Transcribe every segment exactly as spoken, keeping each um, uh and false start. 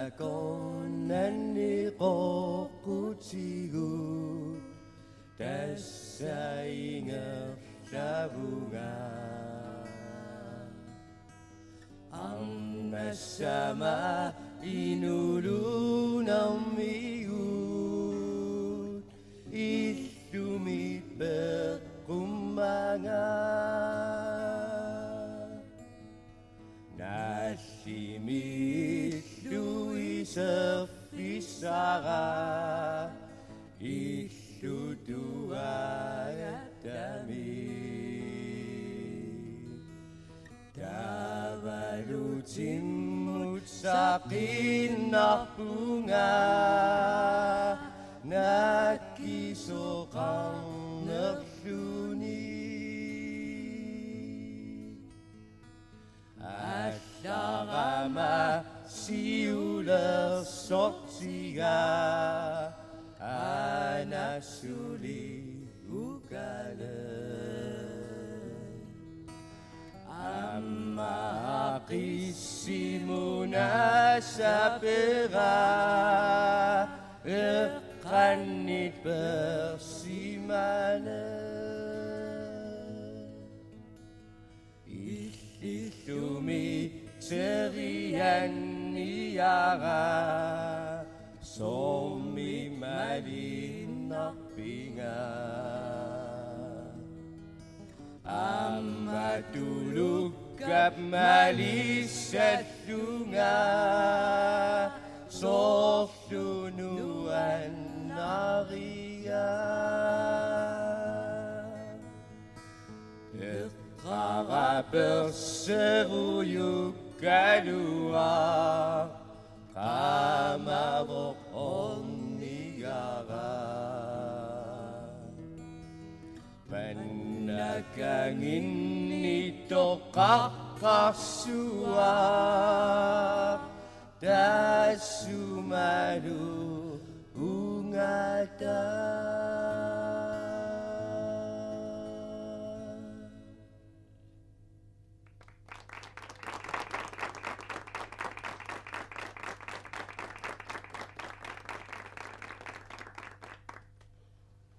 Akornanni qoqqutigut tassa ingerlavunga. Arnassama inulunarmigut illumi peqqummanga. Nallimillu iserfissara illutuagatami. Taavalu timmut saqinnarpunga nakkisoqarnerluni. Allarama siulersortiga anasuli ukale. Amma aqissimuna sapera eqqanni persimane. Illillumi terianniara soormi malinnarpinga. Amma tulukkap malissallunga soorlu nuannariga. Eqqara perserujukkaluaq qaamavoq ornigara. Pannakanginnittoqaqqarsuaq taassumalu ungata.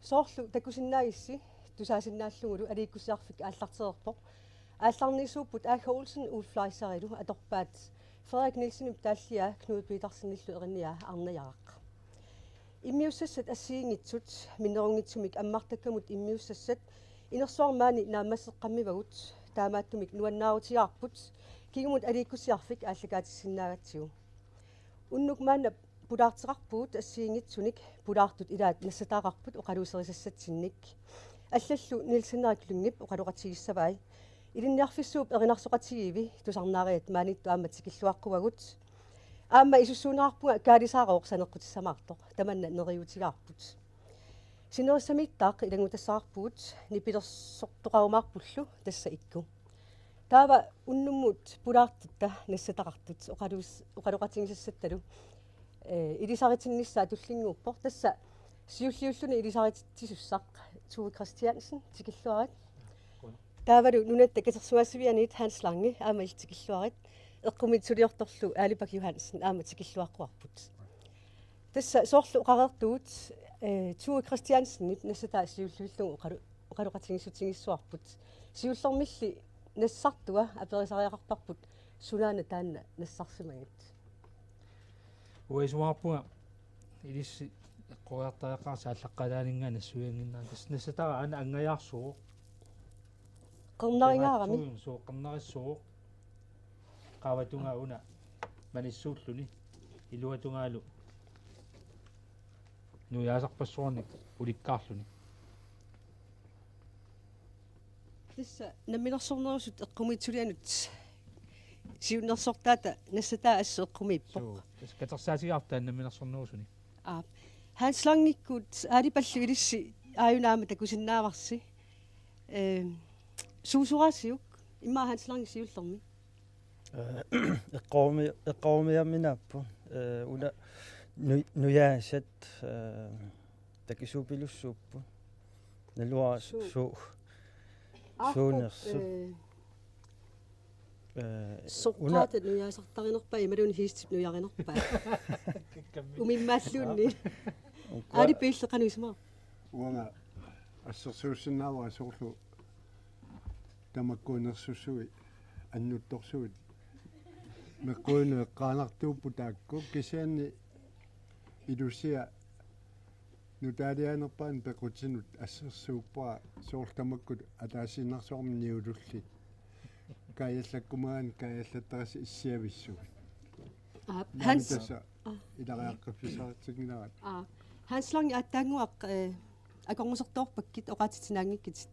Soorlu takusinnaagissi tusaasinnaallugu aliikkussiarfik aallartereerpoq. Aallarniisuupput Aage Olsen, Ulf Fleischerilu atorpaat Frederik Nielsenip taalliaa Knud Petersenillu eriniaa Arnajaraq. Immiussassat assigiinngitsut minnerunngitsumik ammartakkamut immiussassat inersuarmi maani naammasseqqammivagut, taamaattumik nuannaarutigaarput kingumut aliikkussiarfik aallakaatissinnaagatsigit. Unnuk maanna pulaarteqarpugut assigiinngitsunik pulaartut ilaat nassataaqarput oqaluuserisassatsinnik. Allallu Niels Henrik Lyngep oqaloqatigissavai. Ilinniarfissuup erinarsoqatigiivi tusarnaariat maaniittut aamma tikilluaqquagut. Aamma isussuunerarpunga kaalisaarooq saneqqutissamaartoq. Tamanna neriuutigaarput. Sinerissamiittaaq ilanngutassaqarpugut nipilersortoqarumaarpullu tassa ikku. Taava unnummut pulaartutta nassataqartut oqaluus-, oqaloqatigisassattalu, eh, ilisaritinnissaa tullinnguuppoq. Tassa siulliulluni ilisarititsisussaq Tue Christiansen, tikilluarit. Taavalu Nunatta Katersugaasivianiit Hans Lange, aamma illit tikilluarit. Eqqumiitsuliortorlu Aali Bak Johansen, aamma tikilluaqquarput. Tassa soorlu oqareertugut, eh, Tue Christiansenip nassataa siulliullugu oqalu-, oqaloqatigiissutigissavarput. Siullermilli nassartua aperisariaqarparput sunaana taanna nassarsimagit. Uanga isumaqarpunga ilissi eqqoriartariaqarsi aallaqqaataaninngaanniit nassuiannginnera. Tassa nassatara aana angajaarsuuvoq. Qernaringaarami. Suu qernarissuuvoq. Qaavatungaa una manissuulluni. Iluatungaalu nujaasarpassuarnik ulikkaarluni. Tassa namminersornerusut eqqumiitsulianut siunnersortaata nassataa assut eqqumiippoq. Suu, tassa katersaatigaarput taanna namminersornerusuni. Aap. Hans Langekkut Aali Ballu ilissi aajuna aamma takusinnaavarsi. Ehm, suusoraasiuk, immaqa Hans Lange siullermi? Eh, eqqorumi-, eqqorumiaminaapput, eh, una nu-, nujaasat, eh, takisuupilussuupput. Naluara Suu. Suu. Aarput, suunersut. Eh, Eh, una- Soqqaata nujaasartarinerpaa imaluunniit hiistip nujarinerpaa? Umimmaallunni. Ukua- Aali piilleqanu isuma. Uanga assersuussinnaavara soorlu tamakkuunersussuit annuttorsuit. Meqquinut eqqaanartuupput taakku kisianni ilusia nutaalianerpaani pequtinut assersuuppara soorlu tamakkut ataasiinnarsuarmi niulullit. Kaajallakkumaani kaajallattarisi issiavissut. Aap, Hans. Tassa Aa. Ilariaqqiffissaqartinngilaat. Aa. Hans Lange aatsaannguaq, eh, akornusertoorpakkit oqaatsitsinnaanngikkutit.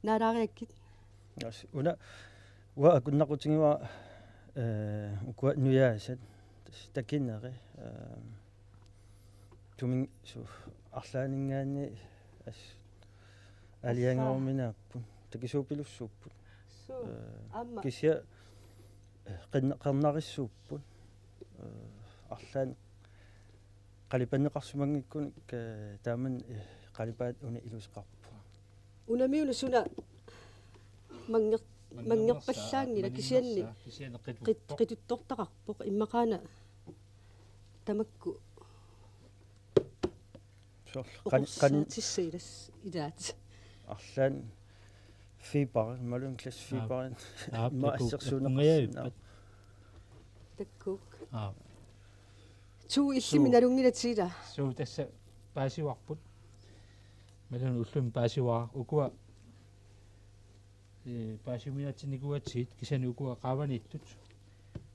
Naalaariakkit. As, una, uanga akunnaqutigaara, eh, ukua nujaasat. Tassa takineri, eh, tumin-, su-, arlaanninngaanniit as-, aalajangerminaapput. Takisuupilussuupput. Suu, Eh, aamma. Kisianni, eh, qerna-, qernarissuupput. Eh, arlaannik qalipanneqarsimanngikkunik, eh, taamani, eh, qalipaat una iluseqarpoq. Unami una suna manngeq-, manngerpallaanngilaq kisianni Manngernersaa, kisianni qit-, qituttoq. Qituttortaqarpoq immaqaana tamakku. Soorlu qan-, qan-, oqorsaatissaq ilas-, ilaat. Arlaannik fiber, imaluunniit glasfiber. Aap. Aap, imma takuuk, assersuunneqarsinnaa-. Takuuk. Aap. Suu illimmi Suu. Nalunngilatit ilaa. Suu tassa paasivarput. Imaluunniit ullumi paasivara. Ukua eh, paasiuminaatsinnikuugatsigit kisianni ukua qaavaniittut.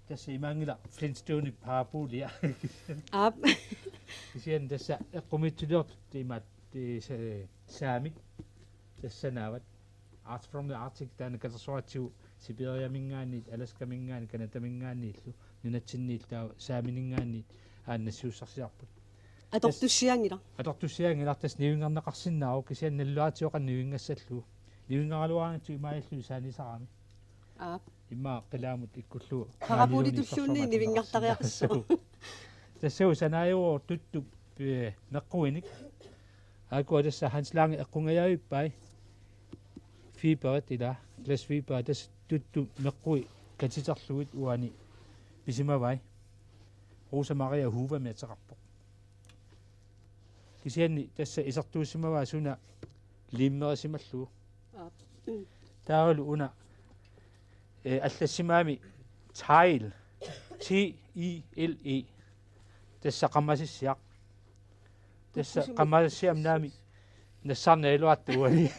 Tassa imaanngilaq Flintstone paapuulia. Aap. Kisianni tassa eqqumiitsuliortut imaat, eh, sa-, saamit. Tassa naavat. Arctic from the Arctic taanna katersoraatsigu Sibiriaminngaanniit, Alaskaminngaanniit, Canadaminngaanniillu, nunatsinniillu taava saamininngaanniit aana nassiussarsiarput. Atortussiaanngilaq. Atortussiaanngilaq tassa nivinngernaqarsinnaavoq kisianni nalulaatioqan nivinngassallugu. Nivinngaraluaraangatsigu imaalillugu saanisarami. Aap. Immaqa qilaamut ikkullugu. Parabolitulluunniit nivinngartariaqassaaq. Tassa sanaajuvoq tuttup, eh, meqquinik. Aakkua tassa Hans Lange eqqungajavippai. Fiberit ilaa, glasfiber tassa tuttup meqqui katiterlugit uani pisimavai. Rosa Maria Hoovermik ateqarpoq. Kisianni tassa isertuussimavaa suna liimmerisimallugu. Aap. Taavalu una, eh, allassimagami tile, T I L E. Tassa qamasissiaq. Tassa kukkusumik. Qamasissiaq naamik nassaarneq iluartuani.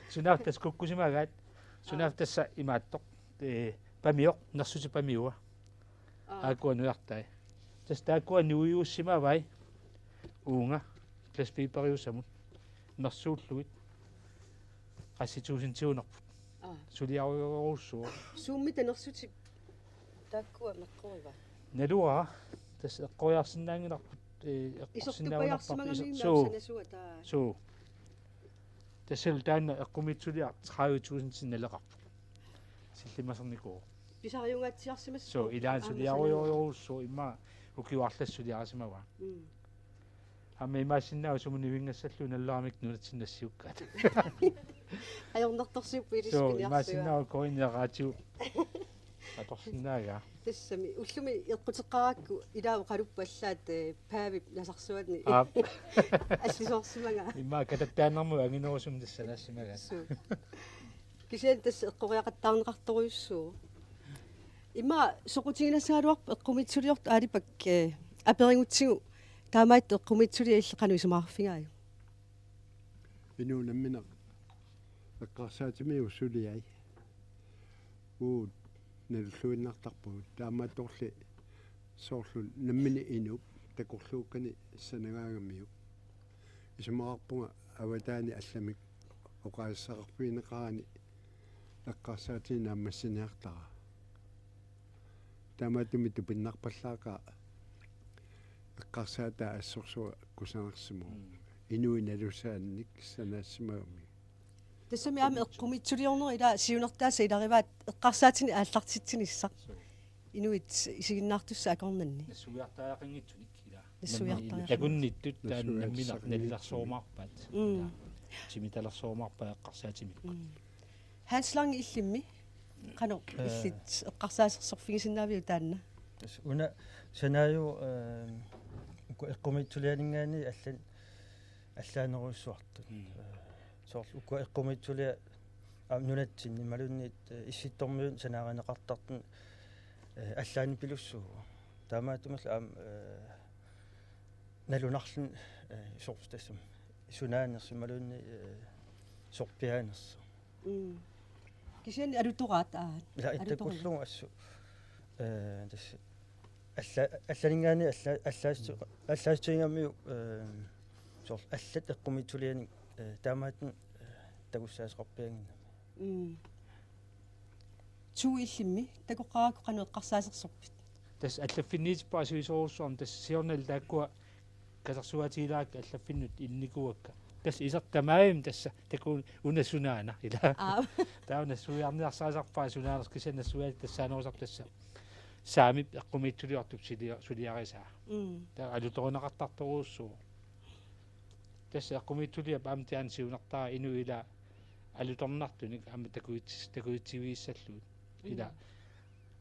Sunaaffa tassa kukkusimagaat. Sunaaffa Aap. Tassa imaattoq. Eh, pamioq, nersutit pamiua. Aap. Aakkua nujartai. Tassa taakkua nuiussimavai uunga glasfiberiussamut mersuullugit. Qassit tuusintiunerput. Aap. Suliarujorujussuuvoq. Suummita nersutip taakkua meqqoriva? Naluara. Tassa eqqoriarsinnaanngilarput, eh, eqqorsinnaanngilarput. Isertupajaarsimagamiuk suu. Sanasua taava. Suu. Tassalu taanna eqqumiitsuliaq tredive tusind naleqarpoq. Sillimasernikuuvoq. Pisariungaatsiarsimassaaq. Suu, ilaanni aamma suliarujorujussuuvoq immaqa ukiuarlas suliarisimavaa. Mm. Aamma imaassinnaavoq sumut nivinngassallugu nalulaarmik nunatsinni nassiukkaat. Ajornartorsiupput ilissi. Suu, piniarsiva. Imaassinnaavoq koineraatigu. Atorsinnaagaa. Tassami ullumi eqquteqqaarakku ilaa oqalupput allaat, eh, Paavip nasarsuani. Aap. Allisoorsimagaa. Immaqa katattaannarmut anginerusumik tassa naassimagaat. Suu. Kisianni tassa eqqoriaqattaarneqartorujussuuvoq. Immaqa soqutiginassagaluarpoq eqqumiitsuliortut Aalipak, eh, aperigutsigu taamaattut eqqumiitsuliat illit qanoq isumaqarfigaajuk? Inuup nammineq eqqarsaatimiuk suliai. Uagut nalulluinnartarpugut. Taamaattorli soorlu nammineq inuup takorluukkani sanagaagamiuk. Isumaqarpunga avataani allamik oqaaseqarfigineqarani eqqarsaatinik naammassiniartara. Taamaattumik tupinnarpallaaqaaq eqqarsaataa assorsuaq kusanarsimavoq. Mm. Inuit nalusaannik sanaassimagami. Tassami aamma eqqumiitsuliorneq ilaa siunertaasa ilarivaat eqqarsaatinik aallartitsinissaq. Suu. Inuit isiginnaartussat akornanni. Nassuiartariaqanngitsunik ilaa. Nassuiartariaqanngitsunik. Takunnittut taanna nammineq nalilersorumaarpaat. Mm. Ilaa. Timitalersorumaarpaat eqqarsaatimikkut. Mm. Hans Lange illimmi? Qanoq Ee. illit eqqarsaasersorfigisinnaaviuk taanna? Tassa una sanaajuvoq, ee, ukua eqqumiitsulianinngaanniit allan allaanerujussuartut. Mm. Ee, soorlu ukua eqqumiitsuliat aamma nunatsinni imaluunniit, ee, Issittormiunut sanaarineqartartut, ee, allaanerupilussuuvoq. Taamaattumillu aamma, ee, nalunarluni, ee, soorlu tassami sunaanersoq imaluunniit, ee, sorpiaanersoq. Mm. Kisianni alutoraat, aa. Ila alutoraat. Ittakkullugu assut, ee, tassa alla-, allaninngaanniit alla-, allaastu-, allaassutigigammiuk, ee, soorlu allat eqqumiitsulianik, ee, taamaattumik, ee, takussaasoqarpiannginnami. Mm. Tove, illimmi takoqqaarakku qanoq eqqarsaasersorpit? Tassa allaffinniitippara sivisoorujussuarmik, tassa siornali taakkua katersugaatigilaarakkit allaffinnut innikuuakka. Tassa isertut tamarmik tassa takuuk una sunaana ila. Aap. Taava nassuiarniarsarisarpara sunaanersoq, kisianni nassuiaat tassaanerusarput tassa saamip eqqumiitsuliortup sulia-, suliarisaa. Mm. Taava alutorineqartartorujussuuvoq. Tassa eqqumiitsuliap aamma taanna siunertara inuit ila alutornartunik aamma takuits-, takuitsivigissallugu. Ila. Mm.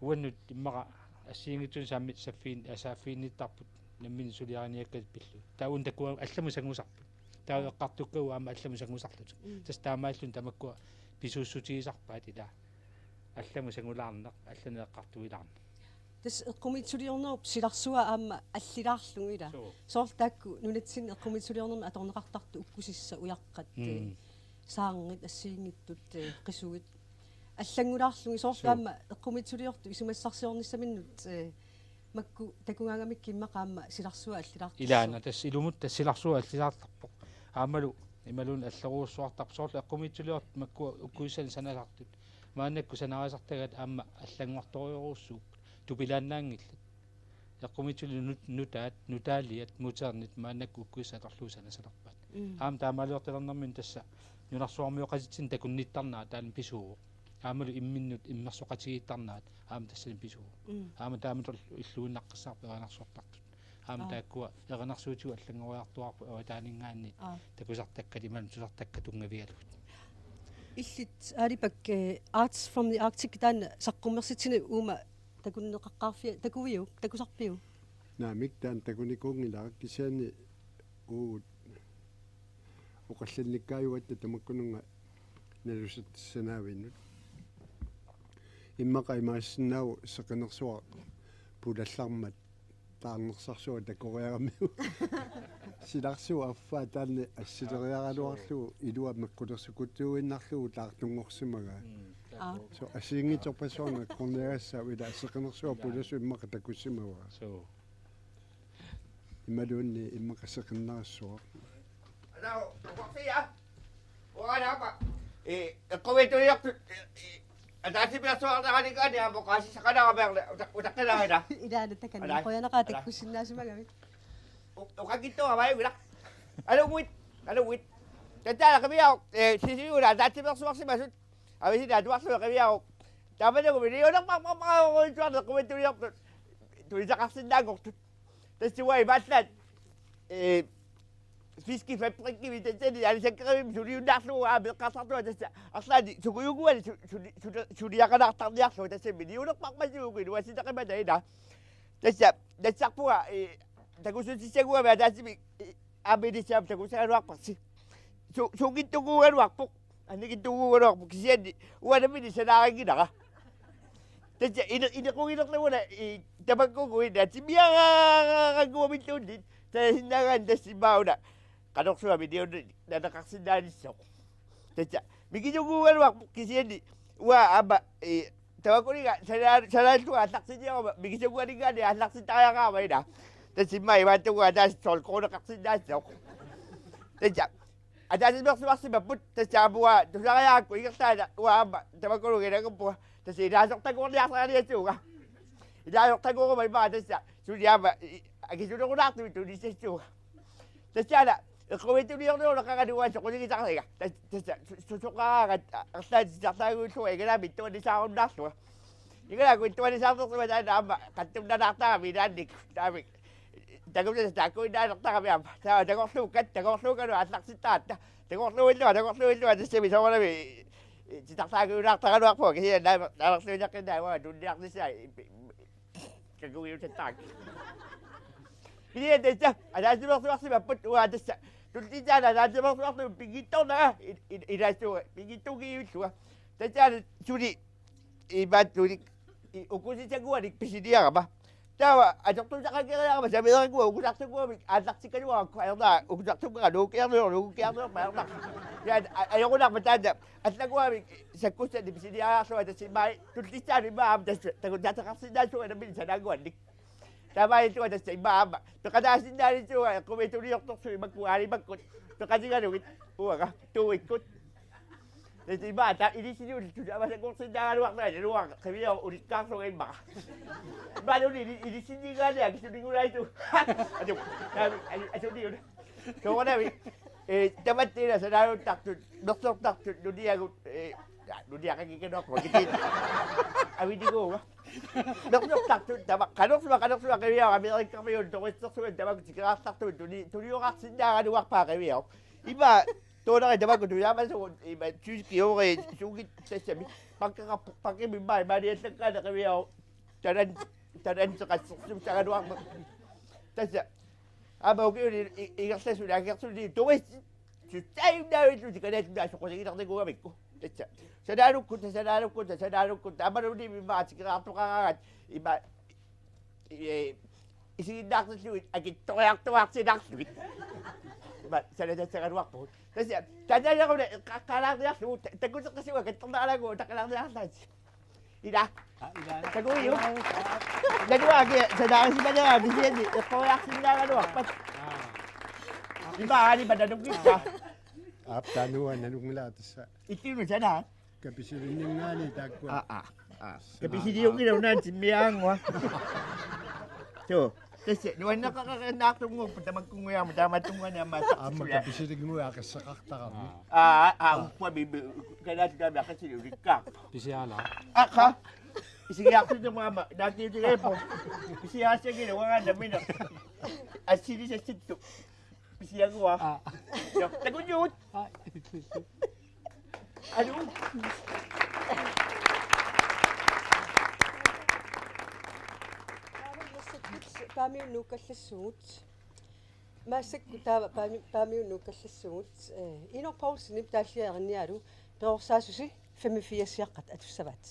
Uannut immaqa assigiinngitsunik saammi-, saffiin-, saaffiginnittarput nammineq suliariniakkatit pillugit. Taava una takuagut allamut sangusarput. Taava eqqartukkagut aamma allamut sangusarlutik. Mm. Tassa taamaalluni tamakkua pisuussutigisarpaat ila. Allamut sangulaarneq, allanik eqqartuilaarneq. Tassa eqqumiitsuliornerup silarsua aamma allilaarlugu ila. Suu. Soorlu taakku nunatsinni eqqumiitsuliornermi atorneqartartut ukkusissat, ujaqqat, Mm. ee, saarngit, assigiinngitsut, ee, qisuit. Allanngulaarlugit soorlu Suu. aamma eqqumiitsuliortut isumassarsiornissaminnut, ee, makku takugaangamikkit immaqa aamma silarsua allilaartarpoq. Ilaana tassa ilumut tassa silarsua allilaartarpoq. Aammalu imaluunniit allerujussuartarpoq soorlu eqqumiitsuliortut makkua ukkusissanik sanasartut. Maannakkut sanaarisartagaat aamma allanngortorujorujussuupput. Tupilaannaanngillat. Eqqumiitsuliortut nut-, nutaat, nutaaliat, muteernit maannakkut ukkusissat atorlugit sanasalerpaat. Mm. Aamma taamaaliortalernermini tassa nunarsuarmioqatitsinnut takunnittarnerat taanna pisuuvoq. Aammalu imminnut immersoqatigiittarnerat aamma tassani pisuuvoq. Mm. Aamma taamatut illuinnaqqissaarpoq erinarsortartut. Aamma Aa. taakkua erinarsuutigut allanngoriartuaarput avataaninngaanniit Aa. takusartakkat imaluunniit tusartakkat tunngavigalugit. Illit Aalipak, ee, Arts from the Arctic taanna saqqummersitsineq uuma takuneqaqqaarfia-, takuviuk, takusarpiuk? Naamik, taanna takunikuunngilara, kisianni uagut oqallannikkaajugatta tamakkununnga nalusartitsissanaavinnut. Immaqa imaassinnaavoq seqinersuaq pulallarmat taarnersarsuaq takoriaramiuk. Silarsuup affaa taanna assileriaraluarlugu ilua meqqulersukuttuinnarlugu taartunngorsimagaa. Mm. Aa. Soorlu assigiinngitsorpassuarnik eqqorniagassaavoq ila seqinersuaq pulassuaq immaqa takussimavaa. Suu. Imaluunniit immaqa seqinnersuaq. Uanga naamma, ee, eqqumiitsuliortut, ee, ee, ataatsimiitsuarneqarnikuugaanni aamma oqaasissaqalaarama uta-, utaqqilaaringa. Ilaana takanna. Alai. Qujanaqaaq Alai. Takkussinnaasimagamik. U-, uqakkittuarama ila. Aluit, aluit. Tassa qiviaruk, ee, sisiuna ataatsimiitsuarsimasut. Avisini atuarluni qiviaruk. Tamannagu millionerpara, para, para, eqqumiitsuliortut. Tunisaqarsinnaanngortut. Tassa uanga imaallaat, ee, Fiskefabrikkimi tassani aalisakkerimmi suliunnaarlugu aamma eqqarsartunga tassa arlaannik sukujunnguanik su-, suli-, suli-, suliaqalaartarniarlugu tassa millionerpara masiugu iluatsitaqimata ila. Tassa nassarpunga, ee, takussutissaguami ataatsimik, ee, aamma ilissi aamma takussagaluarparsi. Su-, suunngitsunnguugaluarpoq. Annikitsunnguugaluarpoq kisianni uanga nammineq sanaarinngilanga. Tassa ine-, inequgilerluguna, ee, tamakkuuguit natsimiaranguamilluunniit. Tassa sinnaagaanni tassa immaqa una. Qanorsuaq millionerit naleqarsinnaanissoq. Tassa mikisunnguugaluarpoq kisianni uanga aamma, ee, tamakkuninnga sanaa-, sanaallugu aallartinniaruma mikisunnguaninngaanniit aallartittariaqarama ila. Tassa immaqa imaattunnguaq ataaseq tolv kroneqarsinnaassaaq. Tassa ataatsimiitsuarsimapput, tassa aamma uanga tusariarakku ingerlaannaq uanga aamma tamakkununnga ilaguppunga. Tassa ilaasortakoorniarsariatsiunga. Ilaasortakooruma immaqa tassa suli aamma, ee, akisunerulaartumik tunissassuunga. Tassa una eqqumiitsuliornerup qangali uanga soqutigisariga. Tas-, tassa su-, susoqaraangat arlaat tissarlaaguillunga igalaamik ittuanisaarunnaarlunga. Igalaakku ittuanisaarnersunga taanna aamma qatsunnalaartarami ilaannikkut. Taamik. Takussasut taakkuinnaalertarami aamma. Taava takorluukkat, takorluukkalu aallartittaratta. Takorluuillunga, takorluuillunga tassami soorunami titartaagiulaartaraluarpunga, kisianni naama naalerluinnaqqinnaa uanga tunniarnissaa i-, i-, kakugiutattaaq. Kisianni tassa ataatsimeersuarsimapput uanga tassa tullittaani ataatsimeersuartumut pinngitsoornanga i-, i-, ilaassuunga, pinngitsoorujussuullunga. Tassaana suli imaattunik i-, ukusitaguanik pisiniarama. Taava atortusaqanngeriarama sameeragua ukusartuguamik aallartikkaluarakku ajornaa ukusartugaa nuukkiarnior-, nuukkiarniormat ajornaa. Ja a-, ajorunarma taanna allaguamik sakkussannik pisiniariarlunga tassa immaqa tullissaani immaqa aamma tassa takutaateqarsinnaassuunga nammineq sanaaguannik. Taamaattuunga tassa immaqa aamma peqataasinnaalissuunga eqqumiitsuliortorsuit makku aalimakkut peqatigalugit uanga tuuikkut. Tassa immaqa taava ilisiluullutik aamma sakkorsinnaagaluarlunga naluara qiviaruq ulikkaarlunga immaqa. Immaqa una ili-, ilisinninngaanniit akisulinngulaartoq. Atu, taava, ali-, asuliuna. Soorunami, eh, tamatta ila sanaaluttartut, mersortartut, nuniagut, eh, ja, nuniaqanngikkaluarpunga, kitit. Aviniguuga. Mersortartut, tama, qanorsuaq, qanorsuaq, qiviaruq, Amerikkarmiut, torissersuit, tamakku tikeraartartut, tuni-, tuniorarsinnaagaluarpaa qiviaruq. Ima, toonari tamakku tujaamasugut, ima, tyski ore, suugit tassami. Pakkaqarpoq, pakkimik immaqa, imaaliallakkaanni qiviaruq. Tanan, tanan, qassersuussagaluarmat. Tassa. Aamma ukiuni i-, ingerlasuni angerlarsi turistit. Susaajunnaavilluni Kalaallit Nunaat soqutiginarnikuugamikku. Tassa. Sanaanukkutta, sanaanukkutta, sanaanukkutta. Aamma nunimi immaqa tikeraartoqaraangat. Ima, eh, isiginnaartillugit akitsoriartuaarsinnaarlugit. Ima, sanatassagaluarpugut. Tassa, taannaleruna eqqaalaarniarlugu, ta-, takuteqqissuunga kattornaralugu, takkalaarniarlaat. Ila. Ah, ila. Takuiuk. Naluara kia, sanaarisimanera, kisianni, eqqoriarsinnaagaluarpat. Ah. Ima aali mananunngikka. Aap, taanna nalunngilara tassa. Ittiunut sanaa. Kapisilinninngaanniit taakkua. Ah, ah, ah. Kapisilinninngaanniit unaansimmiaangua. Suu. Tassa, nuanneqaqarinnaartunnguuppat tamakkunnguit aamma taamaattunnguit aamma. Aamma kapisilinguit aqisseqartarami. Aa, aa, uppa mi, mi, kanaatitaami aqisili ulikkaa. Pisiaala. Aqqa. Isigiartutuma aamma, naatiutigeepo. Pisiaasagila uangaana mina. Assilisassittu. Pisiagua. Aa. Jo, takujuut. Aa. Alu. Paamiunnuukkallassugut. Massakkut taava paami-, paamiunnuukkallassugut. Eh, Inor Poulsenip taalliarinnialu perorsaasoq femogfirsiaqqat atussavaat.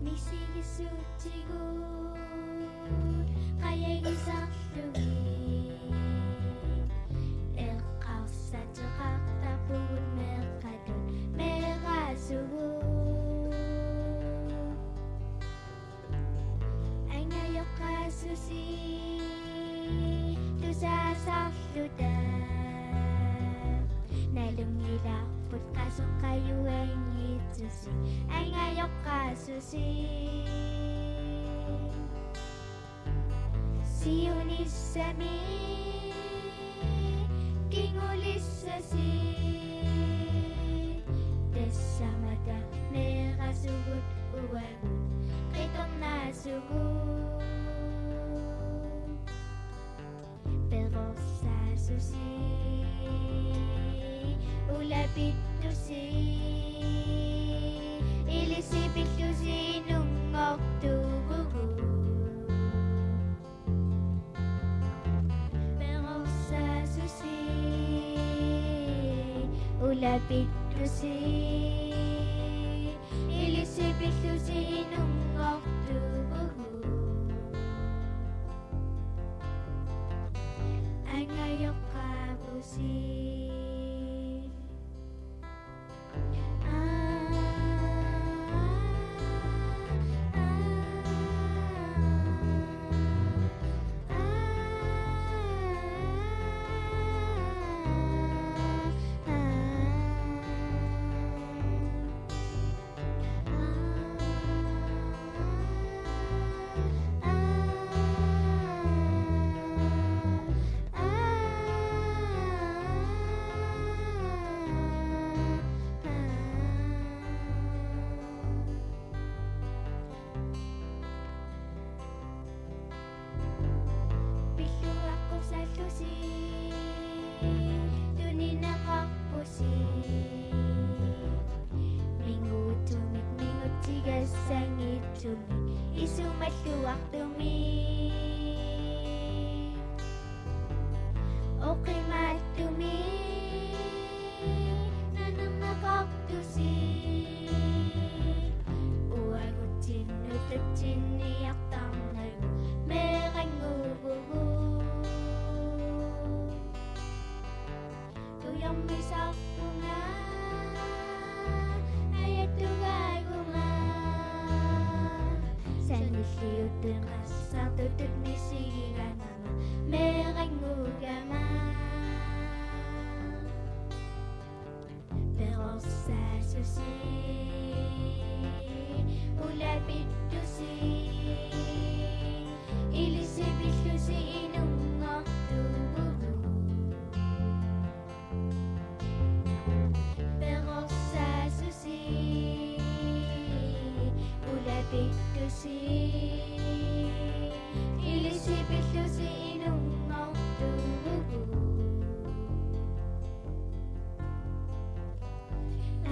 Misigissutsigut qajagisarlugit eqqarsateqartarpugut meeqqatut meeraasugut. Angajoqqaasusi tusaasarluta nalunngilarput qasoqqajuanngitsusi angajoqqaasusi. Siunissami kingulissasi tassamata meerasugut uagut qitornaasugut. Perorsaasusi ulapittusi ilissi pillusi nunngortuuvugut. Perorsaasusi ulapittusi ilissi pillusi nunngortuuvugut. Angajoqqaavusi. Tunineqarpusi. Minguuttumik mingutigassanngitsumik isumalluartumik. Oqimaattumik nanerneqartusi. Uagutsinnut tatsinniartarnagu meerannguuvugut. Tujormisarpunga ajattugaaguma. Sanilliuttoqassartutut misigigaangama meerannguugama. Perorsaasusi, ulapittusi, ilissi pillusi inunngortuuvugut. Perorsaasusi, ulapittusi, ilissi pillusi inunngortuuvugut.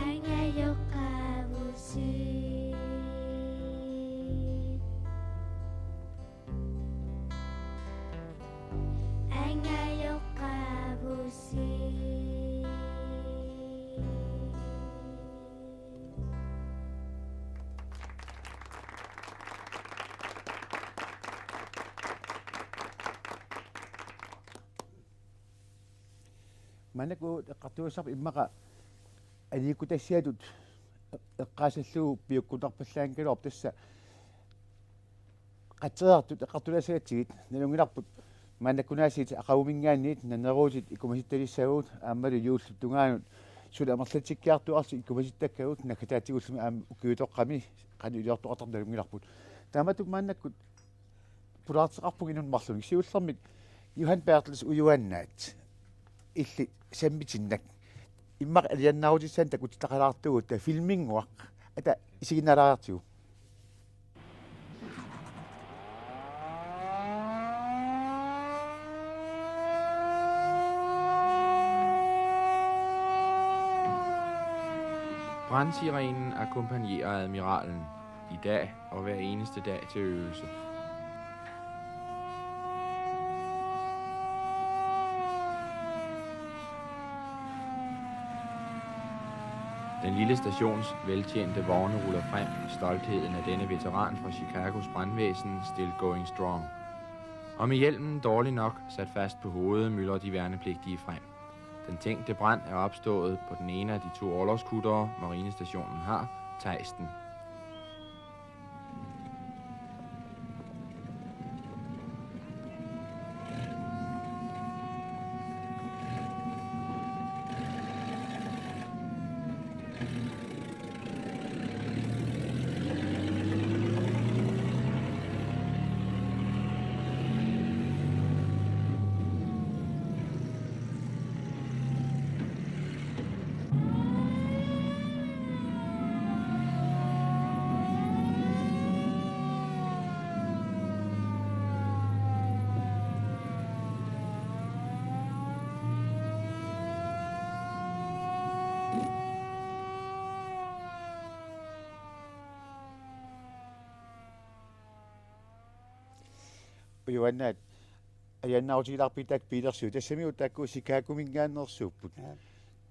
Angajoqqaavusi. Angajoqqaavusi. Maannakkut eqqartugassarput immaqa aliikkutassiatut eqqaasallugu piukkunnarpallaanngikkaluarpoq, tassa qatseriartut eqqartulaassagatsigu nalunngilarput maannakkut-aasiit aqaguminngaanniit naneruutit ikumasittalissavagut aammalu juullup tungaanut suli amerlatsikkiartuaarlutik ikumasittakkagut naggataatigullutik aamma ukiutoqqami qanoq iliortoqartarneq nalunngilarput. Taamatut maannakkut pulaarteqarpunga inunnut marlunnik. Siullermik Johan Berthelsen, ujuaannaat, illit sammitinnak immaqa alianaarutissaanik takutitaqalaartugut, taava filminnguaq, ata isiginnaalaariartigu. Brandsirenen akkompagnerer admiralen i dag og hver eneste dag til øvelse. Den lille stations veltjente vogne ruller frem, stoltheden af denne veteran fra Chicagos brandvæsen still going strong. Og med hjelmen dårlig nok sat fast på hovedet, myldrer de værnepligtige frem. Den tænkte brand er opstået på den ene af de to orlogskuttere, marinestationen har, Theisen. Ujuaannaat, alianaarutigilaarpigit taakku biilersuut, tassami taakku Chicagominngaanneersuupput. Ja.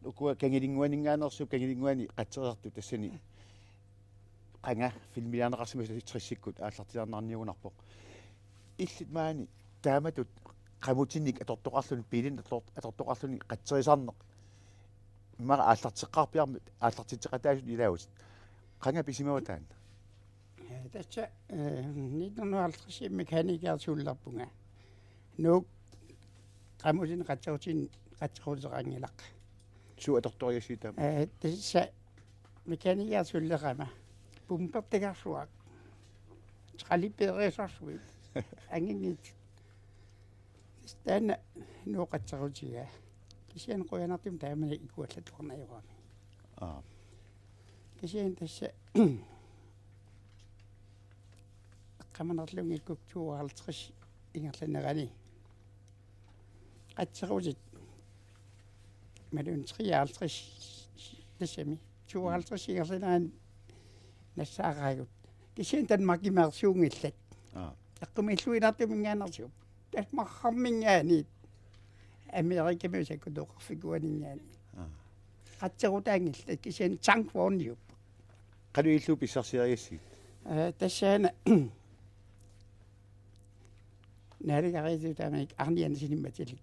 Ukua Kangilinnguaninngaanneersuupput, Kangilinnguani qatseriartut, tassani qanga filmiliarneqarsimasut tressikkut aallartiliarneqarniugunarpoq. Illit maani taamatut qamutinnik atortoqarluni, biilinik ator-, atortoqarluni qatserisarneq immaqa aallarteqqaarpiarmata aallartitseqataasut ilaavutit. Qanga pisimava taanna? Eh, tassa, eh, nitten hundrede og halvtreds mekaniker siullerpunga. Nuuk qamutinik qatserutin-, qatseruteqanngilaq. Suut atortorigassiuk taama? Eh, tassa mekaniker siullerama. Pumpertagarsuaq. Tralippeerisarsuit. Anginngit. Taanna Nuuk qatserutigaa. Kisianni qujanartumik taamani ikuallattuarneq ajorami. Aap. Kisianni tassa eqqaamanerlunngikkukkit tooghalvtreds ingerlanerani qatserutit. Imaluunniit treoghalvtreds, tassami tooghalvtreds ingerlanerani nassaaraagut. Kisianni Danmarkimiilersuunngillat. Aa. Eqqumiilluinnartuminngaanneersuupput. Tassa marrarminngaanniit Amerikamiut sakkutoqarfikuuaninngaanniit. Aa. Qatserutaanngillat kisianni tankvogniliupput. Qanoq ilillugu pissarsiarigassiuk? Ee, tassaana naalagariarluta taamanikkut Arne Jensenimik atilik.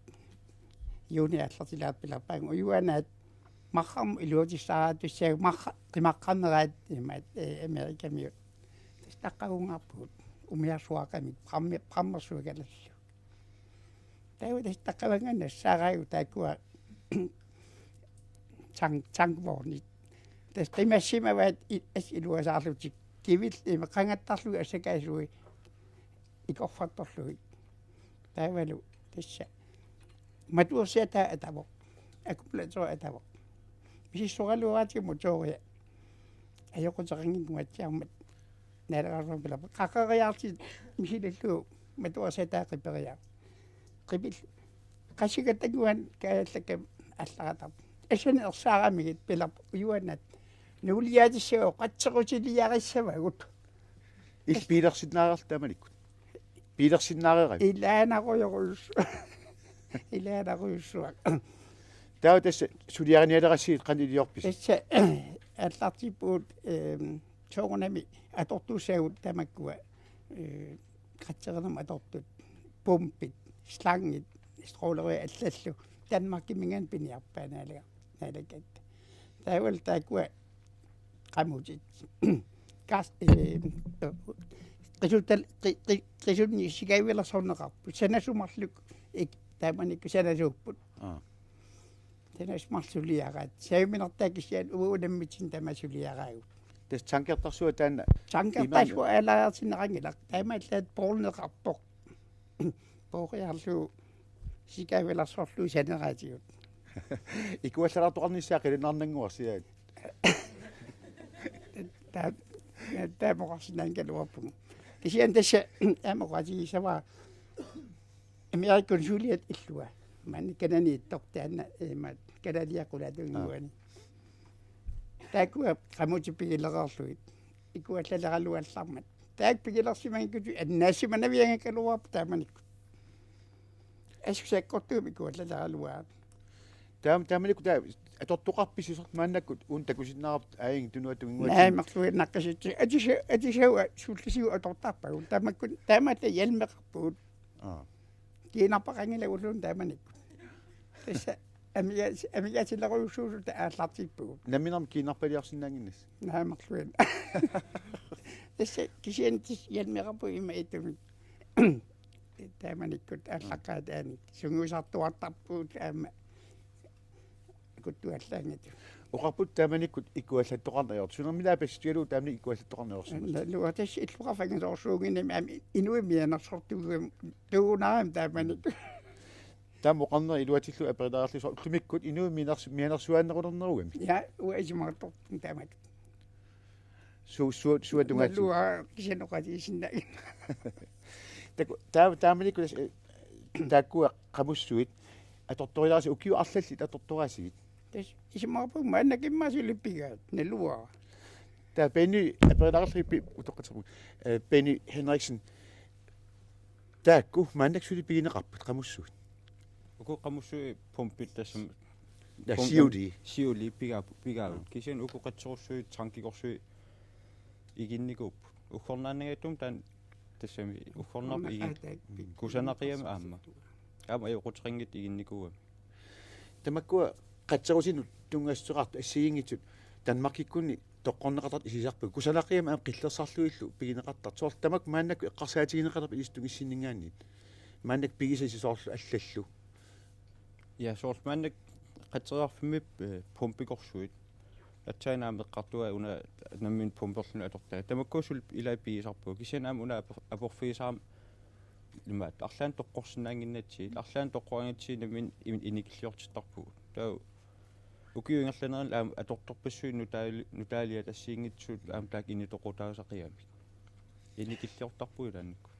Juuni aallartilaarpilerpaanga ujuanaat marrarmut iluatissaartussaagut marra-, qimaqqarneraat imaat, ee, Amerikamiut. Tassa taqqavungaarpugut umiarsuaqamik bræmmi-, bræmmersuit kalaallit. Taava tassa taqqavanngannassaragu taakkua tank-, tankvognit. Tassa qimassimavaat i-, as iluasaarlutik kivilli ima qangattarlugit assakaasui ikorfartorlugit. Taavalu tassa matuersiataa atavoq. Akkumulatoq atavoq. Misissoraluaraatigut motoria. Ajoquteqanngikkumatsiarmat. Naalagaarusuarmik pilerpoq. Qaqeriaarlutit misilillugu matuersiataa qiperiaat. Qipil-, qassikatannguani kaajallakkami allaratarpoq. Assanik ersaaramigit pilerpoq ujuanaat. Nuuliaatissavagut, qatserutiliarissavagut. Illit biilersinnaareerlutit taamanikkut? Biilersinnaareeravit? Ilaanarujorujussuaq. Ilaanarujussuaq. Taava tassa suliarinialeqassigit qanoq iliorpisi? Tassa aallartippugut, ehm, soorunami atortussaagut tamakkua, eh, qatserunermut atortut, pumpit, slangit, stråleriat allallu. Danmarkiminngaanniit piniarpaat naalaga-, naalagaat. Taavalu taakkua qamutit. Gas-, eh, qisutal-, qi-, qi-, qisunni sikaavilersorneqarput. Sanasut marluk ik-, taamanikkut sanasuupput. Aa. Sanasut marluk suliaraat. Sajuminartaa kisianni uagut unammitsinnut tamaat suliaraagut. Tassa tankertarsuaq taanna. Tankertarsuaq imaanna aalariartinneqanngilaq. Taamaallaat poorneqarpoq. Pooriarlugu sikaavilersorlugu saneraatigut. Ikuallalaartoqarnissaa qilannaarnannguarsiaat. Taa-, taama oqarsinnaanngikkaluarpugut. Kisianni tassa aamma oqaatigissavara Amerikamiut suliat illua. Maanna Canadamiittoq taanna, eh, imaat, Canadamiut qulaatinnguanik. Aa. Taakkua qamutit pigilereerlugit. Ikuallaleraluallarmat. Taakku pigilersimanngikkunik annaasimanavianngikkaluarput taamanikkut. Assut sakkortuumik ikuallaleraluarami. Taam-, taamanikkut taava atortoqarpisi soorlu maannakkut uunga takusinnaavarput aajuna tunuata tunginnguatigut? Naamik, marluinnaqqisitsi. Atisa-, atisauaa sullisigut atortarpagut. Taamakku-, taamaallaat hjelmeqarpugut. Aa. Kiinarpaqanngilaq ulluunniit taamanikkut. Tassa amiga-, amigaatilerujussuusutut aallartippugut. Namminermi kiinarpaliarsinnaannginnassi? Naamik, marluinnaqqisitsi. Tassa kisianni tassa hjelmeqarpugut ima itumik. Taamanikkut aallaqqaataani sungiusartuartarpugut aamma kuttuallaanngitsut. Oqarputit taamanikkut ikuallattoqarneq ajortut. Sunermi ilaa pissutigalugu taamanikkut ikuallattoqarneq ajorsimassavat? Naluara tassa illoqarfik angisoorsuunnginnami aamma inuit mianersortuuguunaramik taamanikkut. Taama oqarneri iluatsillugu aperilaarlugu soorlu ullumikkut inuit mianers-, mianersuaanerulernerugamik. Ja, uanga isumaqartorpunga taamatut. Su-, su-, suatungaatigut. Naluara kisianni oqaatigisinnaannginnama. Taku-, taa-, taamanikkut tassa, eh, taakkua qamussuit atortorilaarisi ukiut arlallit atortoraasigit? Tassa isumaqarpunga maannakkut immaqa suli pigaat, naluara. Taava Benny aperilaarlugit pi-, utoqqatserpunga. Eh, Benny Henriksen. Taakku maannakkut suli pigineqarput qamussuit? Uku qamussuit pumpit tassami. Ja, pump-, siuli. Siuli pigaa-, pigaagut. Aa. Kisianni uku qatserussuit, tankikorsuit iginnikuupput. Uggornaannanngitsumik taanna tassami uggornarpoq. Aamma igin-, aataak pi-, kusanaqiami aamma. Aamma ajoquteqanngitsut iginnikuugamik. Tamakkua qatserutinut tunngassuteqartut assigiinngitsut Danmarkikkunni toqqorneqartartut isisarpagut. Kusanaqiami aamma qillersarlugillu pigineqartartut. Soorlu tamakku maannakkut eqqarsaatigineqalerput ilissi tungissinninngaanniit. Maannakkut pigisasi soorlu allallu. Ja, soorlu maannakkut qatseriarfimmi, eh, pumpikorsuit. Aatsaat aamma eqqartugaa una nammineq pumperluni atortaa. Tamakku suli ilai pigisarpagut. Kisianni aamma una apor-, aporfigisarami imaattoq arlaannik toqqorsinnaannginnatsigit, arlaannik toqqoraangatsigit nammineq in-, inikilliortittarpugut. Taava ukiut ingerlaneranni aamma atortorpassuit nutaali-, nutaaliat assigiinngitsut aamma taakku initoqutaasaqigamik. Inikilliortarpugut ilaannikkut.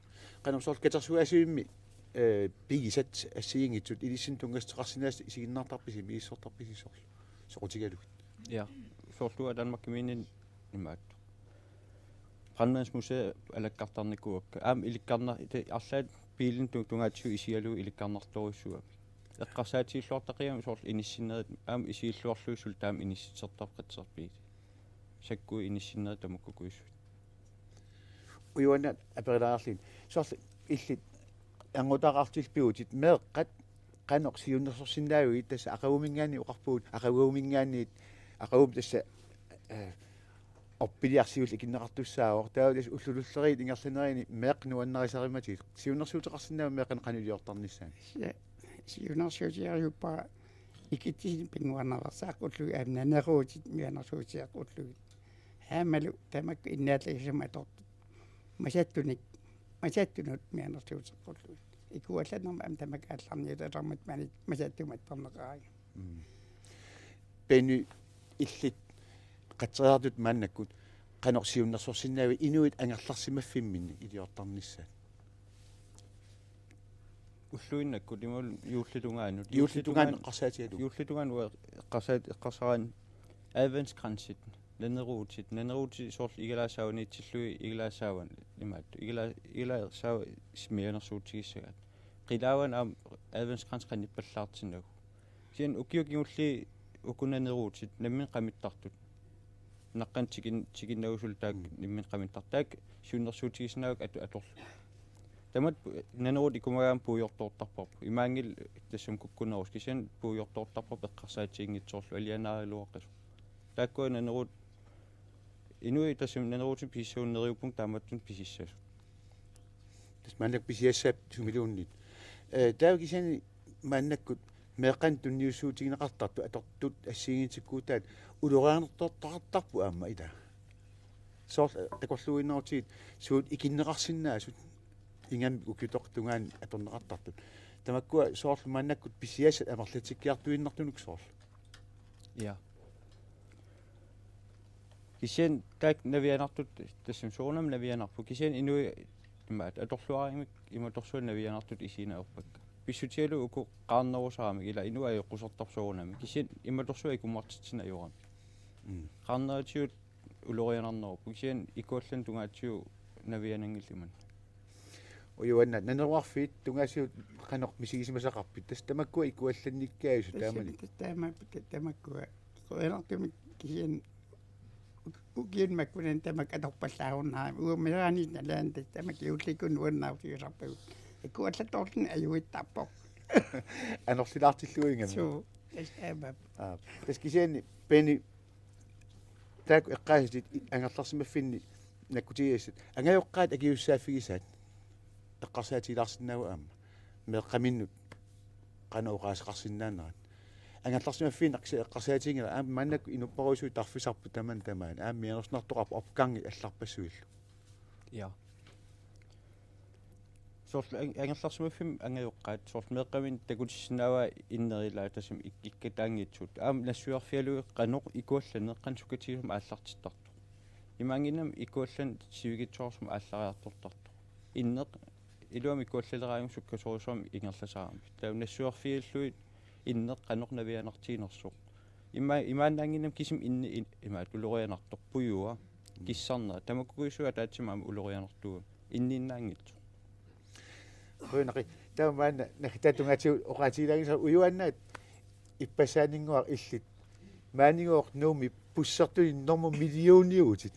Qanoq soorlu katersugaasivimmi eh, pigisat assigiinngitsut ilissinnut tunngassuteqarsinnaasut isiginnaartarpisi, misissortarpisi soorlu soqutigalugit? Ja, soorlu Danmarkimiinni imaattoq. Brandmandsmuseet alakkartarnikuuakka. Aamma ilikkarnar-, te-, arlaat biilinik tu-, tungaatigut isigalugu ilikkarnartorujussuugamik. Eqqarsaatigilluartaqigami soorlu inissinnerit aamma isigilluarlugit suli taama inissertarput qatserpiit. Sakkuit inissinnerit tamakkukujussuit. Ujuannaat aperilaarlugit. Soorlu illit angutaqartilpiutit meeqqat qanoq siunnersorsinnaavigit, tassa aqaguminngaanniit oqarpugut, aqaguminngaanniit, aqagumut tassa, eh, orpiliarsiullu ikinneqartussaavoq. Taava tassa ullut tulleriit ingerlanerini meeqqat nuannarisarumatigit. Siunnersuuteqarsinnaava meeqqanik qanoq iliortarnissaanut? Tassa siunnersuutigaluarpara ikitsisinik pinnguarneqarsaaqqullugit aamma naneruutit mianersuutigeqqullugit. Aammalu tamakku innaallagissamik atortut. Masattunik, masattunut mianersuuteqqullugit. Ikuallannermut aamma tamakku aallarniutalermat maani masattumik attorneqaraangat. Mm. Benny, illit qatseriartut maannakkut qanoq siunnersorsinnaavigit inuit angerlarsimaffimminni iliortarnissaat? Ulluinnakkut imaluunniit juullip tungaanut. Juullip tungaanut eqqarsaatigalugu. Juullip tungaanut uanga eqqarsaat-, eqqarsaraanni adventskransit, naneruutit, naneruutit soorlu igalaap saavaniitsillugit, igalaap saavanut imaattoq, igala-, igalaap saava mianersuutigissagaat. Qilaavani aamma adventskrans qanippallaartinnagu. Kisianni ukiut kingulliit uku naneruutit nammineq qamittartut. Naqqani tikin-, tikinnagu suli taakku Mm. nammineq qamittartut. Taakku siunnersuutigisinnaavakka atu-, atorlugu. Tamatta pu-, naneruut ikumagaanni puigortoortarparput. Imaanngilaq tassami kukkunerusut. Kisianni puigortoortarparput eqqarsaatiginngitsoorlugu alianaaraluaqisut. Taakkua naneruut inuit tassami naneruutit pisissagunik neriuppunga taamatut pisissasut. Tassa maannakkut pisiassapput sumiluunniit. Eh, taava kisianni maannakkut meeqqanik tunniussuutigineqartartut atortut assigiinngitsukuutaat ulorianartortaqartarput aamma, ilaa? Soorlu takorluuinnarlutigit suut ikinneqarsinnaasut ingammik ukiup tungaanut atorneqartartut. Tamakkua soorlu maannakkut pisiassat amerlatsikkiartuinnartunukut soorlu. Ja. Kisianni taakku navianartut tassami soorunami navianarput. Kisianni inuit imaattoq atorluaramik imatorsuaq navianartut isigineqarpakka. Pissutigalugu uku qaarnerusaramik, ilaa, inuit ajoqusertarput soorunami. Kisianni imatorsuaq ikummartitsineq ajoramik. Mm. Qaarneritigut ulorianarnerupput. Kisianni ikuallanneq tungaatigut naviananngillat imannak. Ujuannaat, naneruarfiit tungaasigut qanoq misigisimasaqarpit? Tassa tamakkua ikuallannikkaasut taamani. Tassa taama-, tamakkua. Qujanartumik kisianni uk-, ukiuni makkunani tamakku atorpallaarunnaarami. Uanga meeraaniit nalaani tassa tamakku juullikkut nuannaarutigisarpagut. Ikuallattoorluni ajuittarpoq. Anorlilaartillugu ingammik. Suu, tassa aamma. Aa, tassa kisianni Benny, taakku eqqaasatit i-, angerlarsimaffinni nakkutigisassat. Angajoqqaat akisussaaffigisaat eqqarsaatigilaarsinnaavoq aamma. Meeqqaminnut qanoq oqaaseqarsinnaanerat. Angerlarsimaffinni eqqarsa-, eqqarsaatiginngilaq aamma maannakkut inuppassuit tarfisarput tamanna tamaani. Aamma mianersornartoqarpoq opgangit allarpassuillu. Ja. Soorlu ang-, angerlarsimaffimmi angajoqqaat, soorlu meeqqaminnik takutissinnaavaa innerilaat tassami ik-, ikkataanngitsut. Aamma nassuiarfigalugit qanoq ikuallanneq qanoq sukkatigisumik aallartittartoq. Imaanngimmat ikuallanneq sivikitsoorsuarmik aallariartortartoq. Inneq iluamik ikuallaleraangat sukkasoorujussuarmik ingerlasarami. Taava nassuiarfigillugit inneq qanoq navianartiginersoq. Ima-, imaannaanngimmat kisimi inni in-, imaattoq ulorianartoq, pujua, kissarnera. Tamakkukujussuit ataatsimut aamma ulorianartuugami. Inniinnaanngitsoq. Qujanaq. Taava maanna naggataata tungaatigut oqaatigilaanngisara, Ujuannaat, ippassaaninnguaq illit maanigooq Nuummi bussertunik normu millioniuvutit.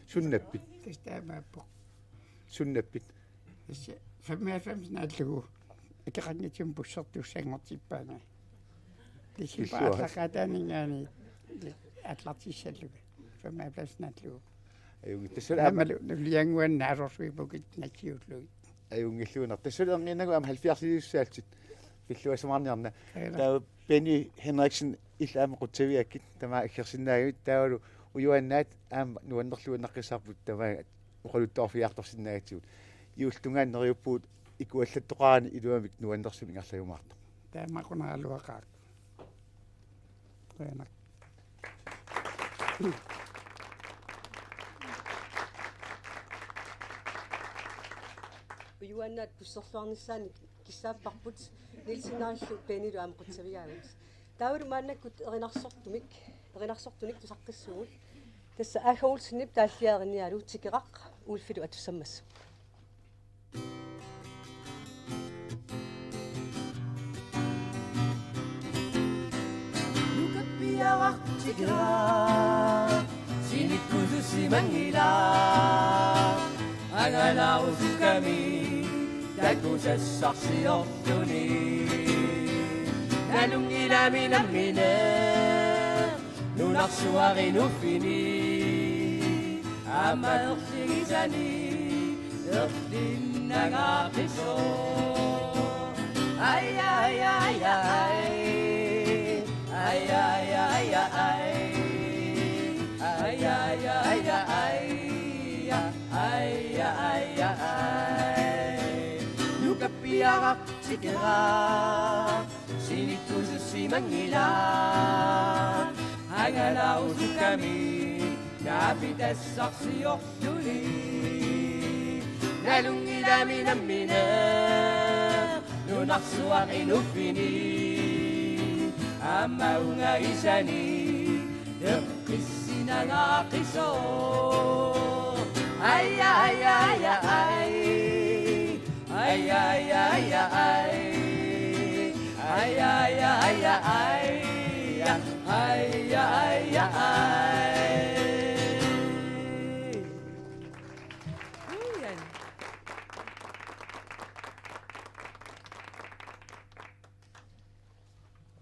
Sunnappit? Tassa taamaappoq. Sunnappit? Tassa femoghalvfems naallugu. Akeqanngitsumik bussertussanngortippaannga. Tassa Illuat. Paarlaqaataaninngaanniit aallartissallunga. Femoghalvfems naallugu. Ajunngilaq. Tassa aamma Aammalu nuliannguannaarsorsuipukit nassiullugit. Ajunngilluinnarpoq. Tassa erniinnagu aamma halvfjerdsiussaallutit. Pilluassamaarniarna. Aana. Taava Benny Henriksen, illit aamma qutsavigakkit tamaat aggersinnaagamik, taavalu Ujuannaat aamma nuannerluinnaqqissaarput tamaat oqaluttuarfigiartorsinnaagatsigut. Juullip tungaanut neriuppugut ikuallattoqarani iluamik nuannersumik ingerlajumaartoq. Taamaaqunaraluaqaaq. Qujanaq. Ujuannaat busserluarnissaanik Kissaapparput Nielsenarillu Bennilu aamma qutsavigaagut. Taavalu maannakkut erinarsortumik, erinarsortunik tusaqqissuugut. Tassa Aage Olsenip taalliarinialu Tikeraq Ulfilu atussammassuk. Nukappiaraq Tikeraq sinikkusussimanngilaq, angalaarusukkamik takusassarsiorluni. Nalunngilami nammineq nunarsuaq inuffini, aamma erligisani erlinnangaaqisoq. Ai, ai, ai, ai. Ai, ai, ai, ai. Ai, ai, ai, ai. Ai, ai, ai, ai. Nukappiaraq Tikeraq sinikkusussimanngilaq, angalaarusukkamik naapitassarsiorluni. Nalunngilami nammineq nunarsuaq inuffini, aamma ungagisani eqqissinangaaqisoq. Ai, ai, ai, ai. Ai, ai, ai, ai. Ai, ai, ai, ai. Ai, ai, ai, ai. Uian.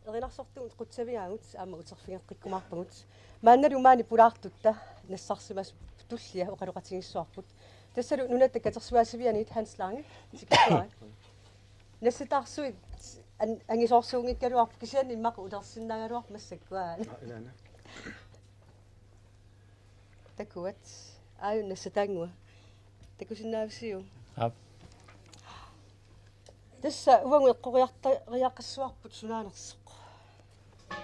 Erinarsortugut qutsavigaagut aamma uterfigeqqikkumaarpagut. Maannalu maani pulaartutta nassarsimasut tullia oqaloqatigiissuarput. Tassalu Nunatta Katersugaasivianit Hans Lange tikissuarit. Nassataarsuit an-, angisoorsuunngikkaluarput kisianni immaqa ulersinnaagaluarput massakkut. Aa, ilaana. Takuat. Aajuna nassataanngua. Takusinnaavisiuk? Aap. Tassa uagut eqqoriarta-, riaqassuarput sunaanersoq.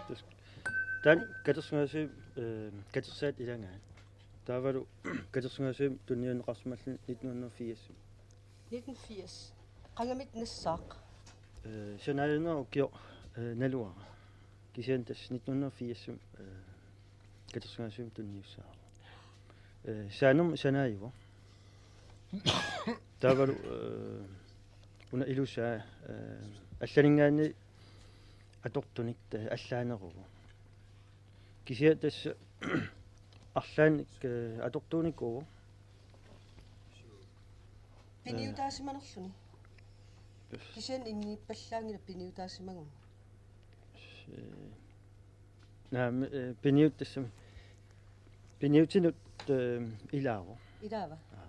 Tassa taanna Katersugaasiviup, eh, katersaat ilagaat. Taavalu Katersugaasiviup tunniunneqarsimalluni nitten hundrede og firs. Nitten firs. Qangamit nassaaq? Eh, sanaajuneq ukioq, eh, naluara. Kisianni tassa nitten hundrede og firs, eh, Katersugaasiviup tunniussaavoq. Eh, saanermut sanaajuvoq. Taavalu, eh, una ilusaa, eh, allaninngaanniit atortunik, eh, allaaneruvoq. Kisianni tassa arlaannik, eh, atortuunikuuvoq. Piniutaasimanerluni. Tassa. Kisianni ingiippallaanngilaq piniutaasimaguma. Eh, naamik, eh, piniut-, tassami. Piniutinut, eh, ilaavoq. Ilaava? Aa.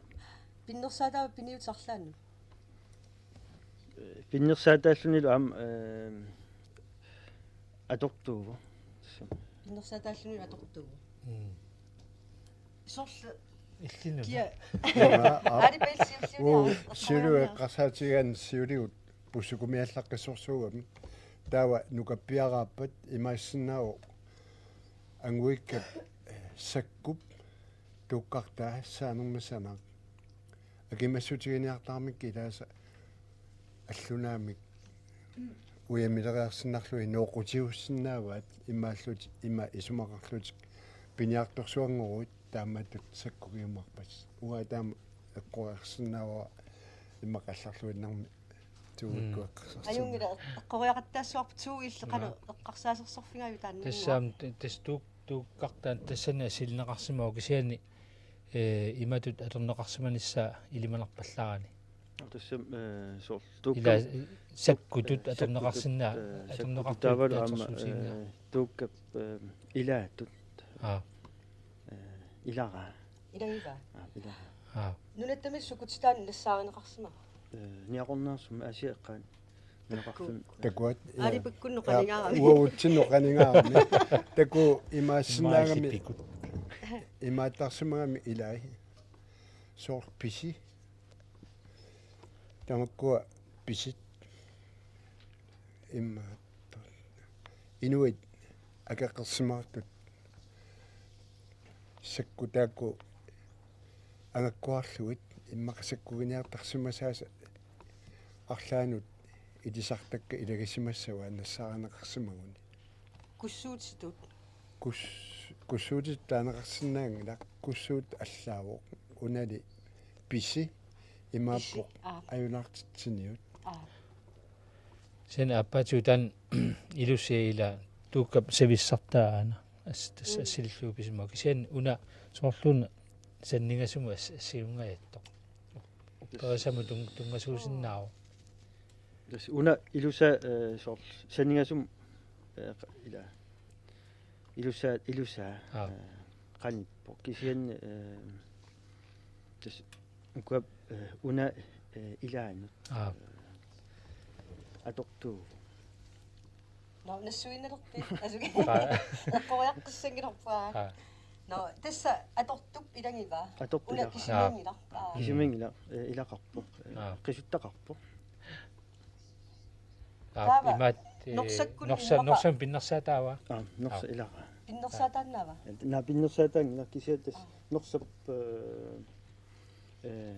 Pinnersaataava piniutit arlaannut? Eh, pinnersaataallunilu aamma, eh, atortuuvoq. Pinnersaataallunilu atortuuvoq. Mm. Soorlu illinut. Kia. Aa, aa. Aali Peel siulliunia. Uu, siulleq eqqarsaatigigaanni siuligut pussukumiallaqqissorsuugami. Taava nukappiaraappat imaassinnaavoq anguikkap, eh, sakkup tuukkartaa saanermut sanaaq. Akimassutiginiartaramikku ilaasa allunaamik ujamileriarsinnarlugit nooqqutiussinnaavaat immaallutik ima isumaqarlutik piniartorsuanngoruit taamatut sakkugiumaarpasi. Uanga taama eqqoriarsinnaavara immaqa allarluinnarmi tuugikku. Mm. Eqqarsarsinnaavara. Ajunngilaq eqqoriaqattaassavarput tuugillu qanoq. Aa. Eqqarsaasersorfigaajuk taanna? Tassami t-, tassa tuuk-, tuukkartaa tassani assigineqarsimavoq kisianni, eh, imatut atorneqarsimanissaa ilimanarpallaarani. Tassami, eh, soorlu tuukkami. Ila, eh, sakkutut, eh, atorneqarsinnaa-, sakkutut, eh, atorneqartut sakkutut taavalu aamma, atorsuutiginnaa-. Eh, tuukkap, eh, ilaatut. Aa. Eh, ilagaa. Ilagigaa. Aa, ilagaa. Aa. Nunatta misissukkut taanna nassaarineqarsimava? Eh, Niaqornaarsummi Aasiaat eqqaani. Takuat. Takuat, ja. Aali pikkunnut qanigaarami. Ja, uagutsinnut qanigaarami. Takuuk imaassinnaagami. Imaasipikut. Imaattarsimagami ilai. Soorlu pisi. Tamakkua pisit. Immaqa. Inuit akeqarsimaartut. Sakkut taakku angakkuarlugit immaqa sakkuginiartarsimasaasa arlaannut ilisartakkat ilagisimassavaat nassaarineqarsimaguni. Kussuutitut. Kus-, kussuutitut taaneqarsinnaanngilaq, kussuutitut allaavoq, unali pisi, imaappoq, pisi, aap, ajunaartitsiniut. Aap. Sen aappaatsigut taanna ilusiaq ila tuukkap savissartaa aana. As-, tassa, mm, assilillugu pisimavoq. Kisianni una soorluuna sanningasumut as-, assingunngajattooq. Upperissamut tun-, tunngasuusinnaavoq. Tassa una ilusaa, eh, soorlu sanningasumut, eh, qa-, ila. Ilusaa, ilusaa, aap, eh, qanippoq. Kisianni, eh, tassa ukua, eh, una, eh, ilaanut, aap, eh, atortuuvoq. Nå, nassuinnarpi. Asuki. Aa. Eqqoriaqqissanngilarpaa. Aa. Nå, tassa atortup ilagiva? Atortup una ilagiva. Kisimiinngilaq. Aa. Aa. Kisimiinngilaq, eh, ilaqarpoq. Eh, aa, qisuttaqarpoq. Aa, taava imaat, eh, norsakkunni norsa-, immaqa- norsaq pinnersaataava? Aa, norsaq, aa, ilaqaa. Pinnersaataannaava? Naa, pinnersaataanngilaq kisianni tassa, aa, norsap, eh, eh,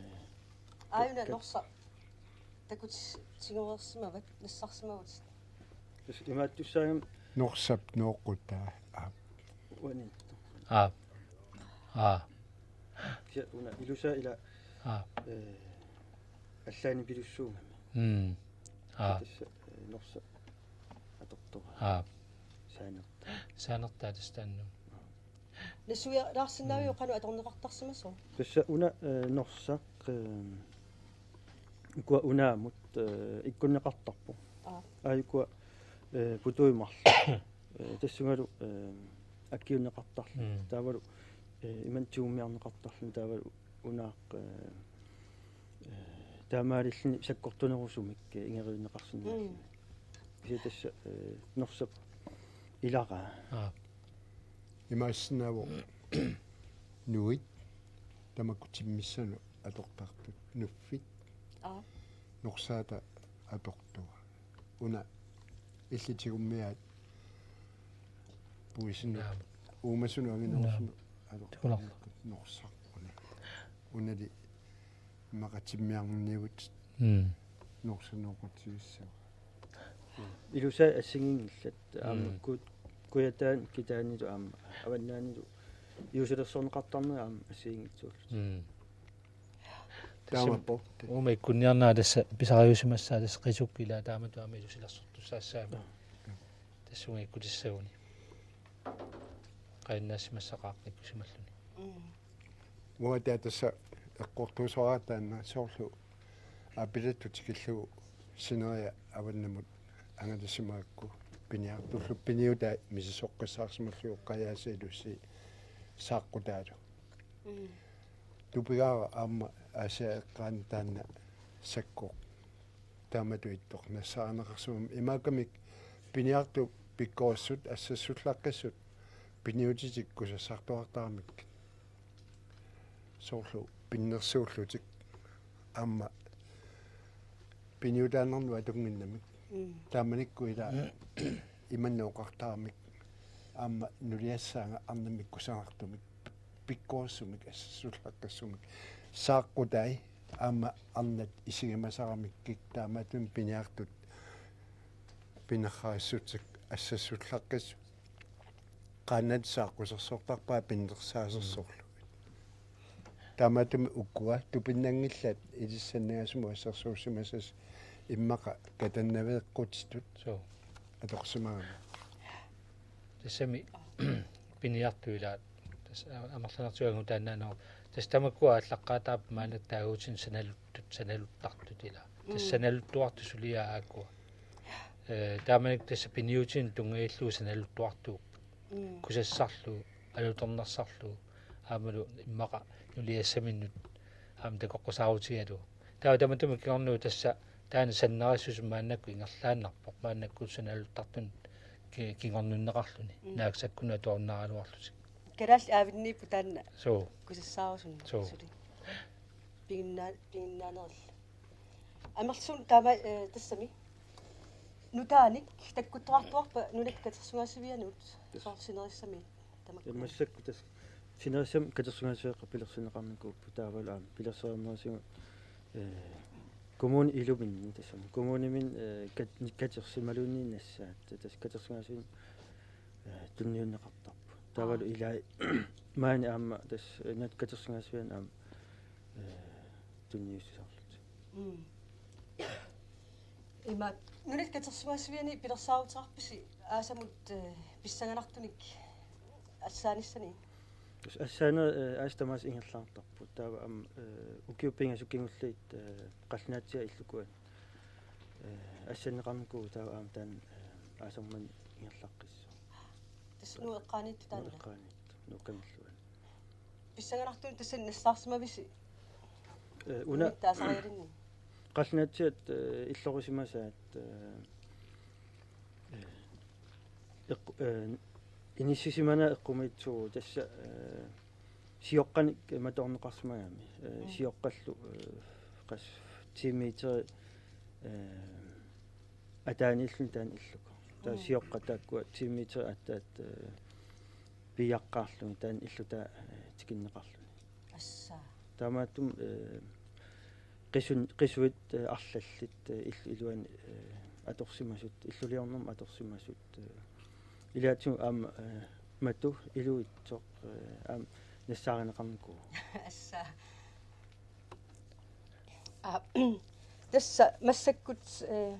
aajuna ka-, norsaq. Takutis-, tigoreersimavat, nassarsimavat. Tassa imaattussaagami. Norsap nooqqutaa. Aa. Uani. Aa. Aa. Kisianni una ilusaa ila. Aa. Eh, allaanipilussuugami. Mm. Aa. Tassa, eh, norsaq atortoq. Aa. Saanertaa. Saanertaa tassa taanna. Nassuialaarsinnaaviuk, mm, qanoq atorneqartarsimasoq? Tassa una, eh, norsaq, eh, ukua unaamut, eh, ikkunneqartarpoq. Aa. Aa, ukua, eh, putuit marluk. Eh, tassungalu, eh, akiunneqartarluni. Mm. Taavalu, eh, imannak tigummiarneqartarluni taavalu unaaq, eh, eh, taamaalilluni sakkortunerusumik, eh, ingeriunneqarsinnaalluni. Mm. Kisianni tassa, eh, norsap ilaqaa. Aa. Imaassinnaavoq nuit, tamakku timmissanut atortartut, nuffit. Aa. Norsaata atortua. Una illit tigummiaat puisinut, naam, uumasunut anginerusunut, naam, atortartut. Takular. Norsaq una. Unali immaqa timmiarniniuvutit. Mm. Norsaq nooqqutigissavaa. Ilusaat assigiinngillat aamma, mm, Ku-, Kujataani, Kitaanilu aamma Avannaanilu iusilersorneqartarnerat aamma assigiinngitsuullutik. Mm. Taamaappoq. Tassa uuma ikkunniarnera tassa pisariusimassaaq tassa qisuk ila taamatut aamma ilusilersortussaassaammat. Aa. Tassunga ikkutissaguni. Qajannaasimassaqaaq ikkusimalluni. Mm. Uanga tassa eqqortuusoraara taanna soorlu aapilattut tikillugu sineriak avannamut angalasimagakku piniartullu piniutai misisoqqissaarsimallugu qajaasialusi saaqqutaalu. Mm. Tupigaara aamma Aasiaat eqqaani taanna sakkoq. Taamatut ittoq nassaarineqarsimammat imaakkamik piniartut pikkorissut assassullaqqissut piniutitik kusassartuartaramikkit. Soorlu pinnersuullutik aamma piniutaannarnut atunnginnamik. Mm. Taamanikkut ila imannak oqartaramik aamma nuliassaanga arnamik kusanartumik pikkorissumik assassullaqqissumik saaqqutai aamma arnat isigimasaramikkik taamaattumik piniartut pinerrarissutsit assassullaqqissut qaannat saaqqusersortarpaat pinnersaasersorlugit. Taamaattumik ukua tupinnanngillat ilissi sanningasumut assersuussimasasi immaqa katannaveeqqutitut. Suu. Atorsimagami. Tassami piniartut ilaat. Tassa amerlanertigut angutaannaanera. Tassa tamakkua aallaqqaataarput maanna taaguutinut sanaluttut, sanaluttartut ilaa. Tassa, mm, sanaluttuartut suliaat aakkua. Eh, taamanikkut tassa piniutinik tunngatillugu sanaluttuartuupput. Mm. Kusassarlugu, alutornarsarlugu, aammalu immaqa nuliassaminnut aamma takoqqusaarutigalugu. Taava tamatuma kingornagut tassa taanna sannarissuseq maannakkut ingerlaannarpoq, maannakkut sanaluttartunut ki-, kingornunneqarluni, mm, naak sakkunnut atuarunnaaraluarlutik. Kalaallit Aavinniipput taanna. Suu. Kusassaarusunneq. Suu. Suli. Piginnaa-, piginnaaneril. Amerlasuunik taama, eh, tassami. Nutaanik takkuttoqartuarpa Nunatta Katersugaasivianut, tassa, soorlu sinerissami tamakku? Ja, massakkut tassa sinerissami katersugaasiviaqqat pilersinneqarnikuupput taavalu aamma pilersaarusigut, eh, kommuni iluminni tassami. Kommunimi, eh, kat-, katersimaluunniit nassaat. Tassa katersimasunit, eh, tunniunneqartarput. Taavalu Aa. Ilai maani aamma tassa, eh, nat katersimasunit aamma, eh, tunniussisarlutik. Mm. Ima, nunat katersimasunit pilersaaruteqarpisi aasamut, eh, pissanganartunik assaanissani? Assaanerit, eh, aasat tamaasa ingerlaartarput. Taava aamma, eh, ukiut pingasut kingulliit, eh, qallunaatigut illukuani, eh, assanneqarnikuuvugut taava aamma taanna, eh, aasaq manna ingerlaqqissaaq. Tassa Nuup eqqaaniittoq taanna? Nuup eqqaaniittoq, Nuup Kangerluani. Pissanganartunik tassani nassaarsimavisi? Eh, una umittaasarialinni. Qallunaatigut, eh, illorisimasaat, eh, eh, eqqu-, eh, inissisimanaat eqqumiitsuuvoq tassa, eh, sioqqanik matoorneqarsimagami, eh, Mm. sioqqallu, eh, qas ti meteri, eh, ataaniilluni taanna illugu. Taava Mm. sioqqat taakkua ti meteri aatsaat, eh, piiaqqaarlugit taanna illutaa, eh, tikinneqarluni. Assa. Taamaattumik, eh, qisun-, qisuit, eh, arlallit, eh, illu iluani, eh, atorsimasut, illuliornermut atorsimasut, eh, ilaatigut aamma, eh, matu iluitsoq, eh, aamma nassaarineqarnikuuvoq. Assa. Aa, tassa massakkut, eh,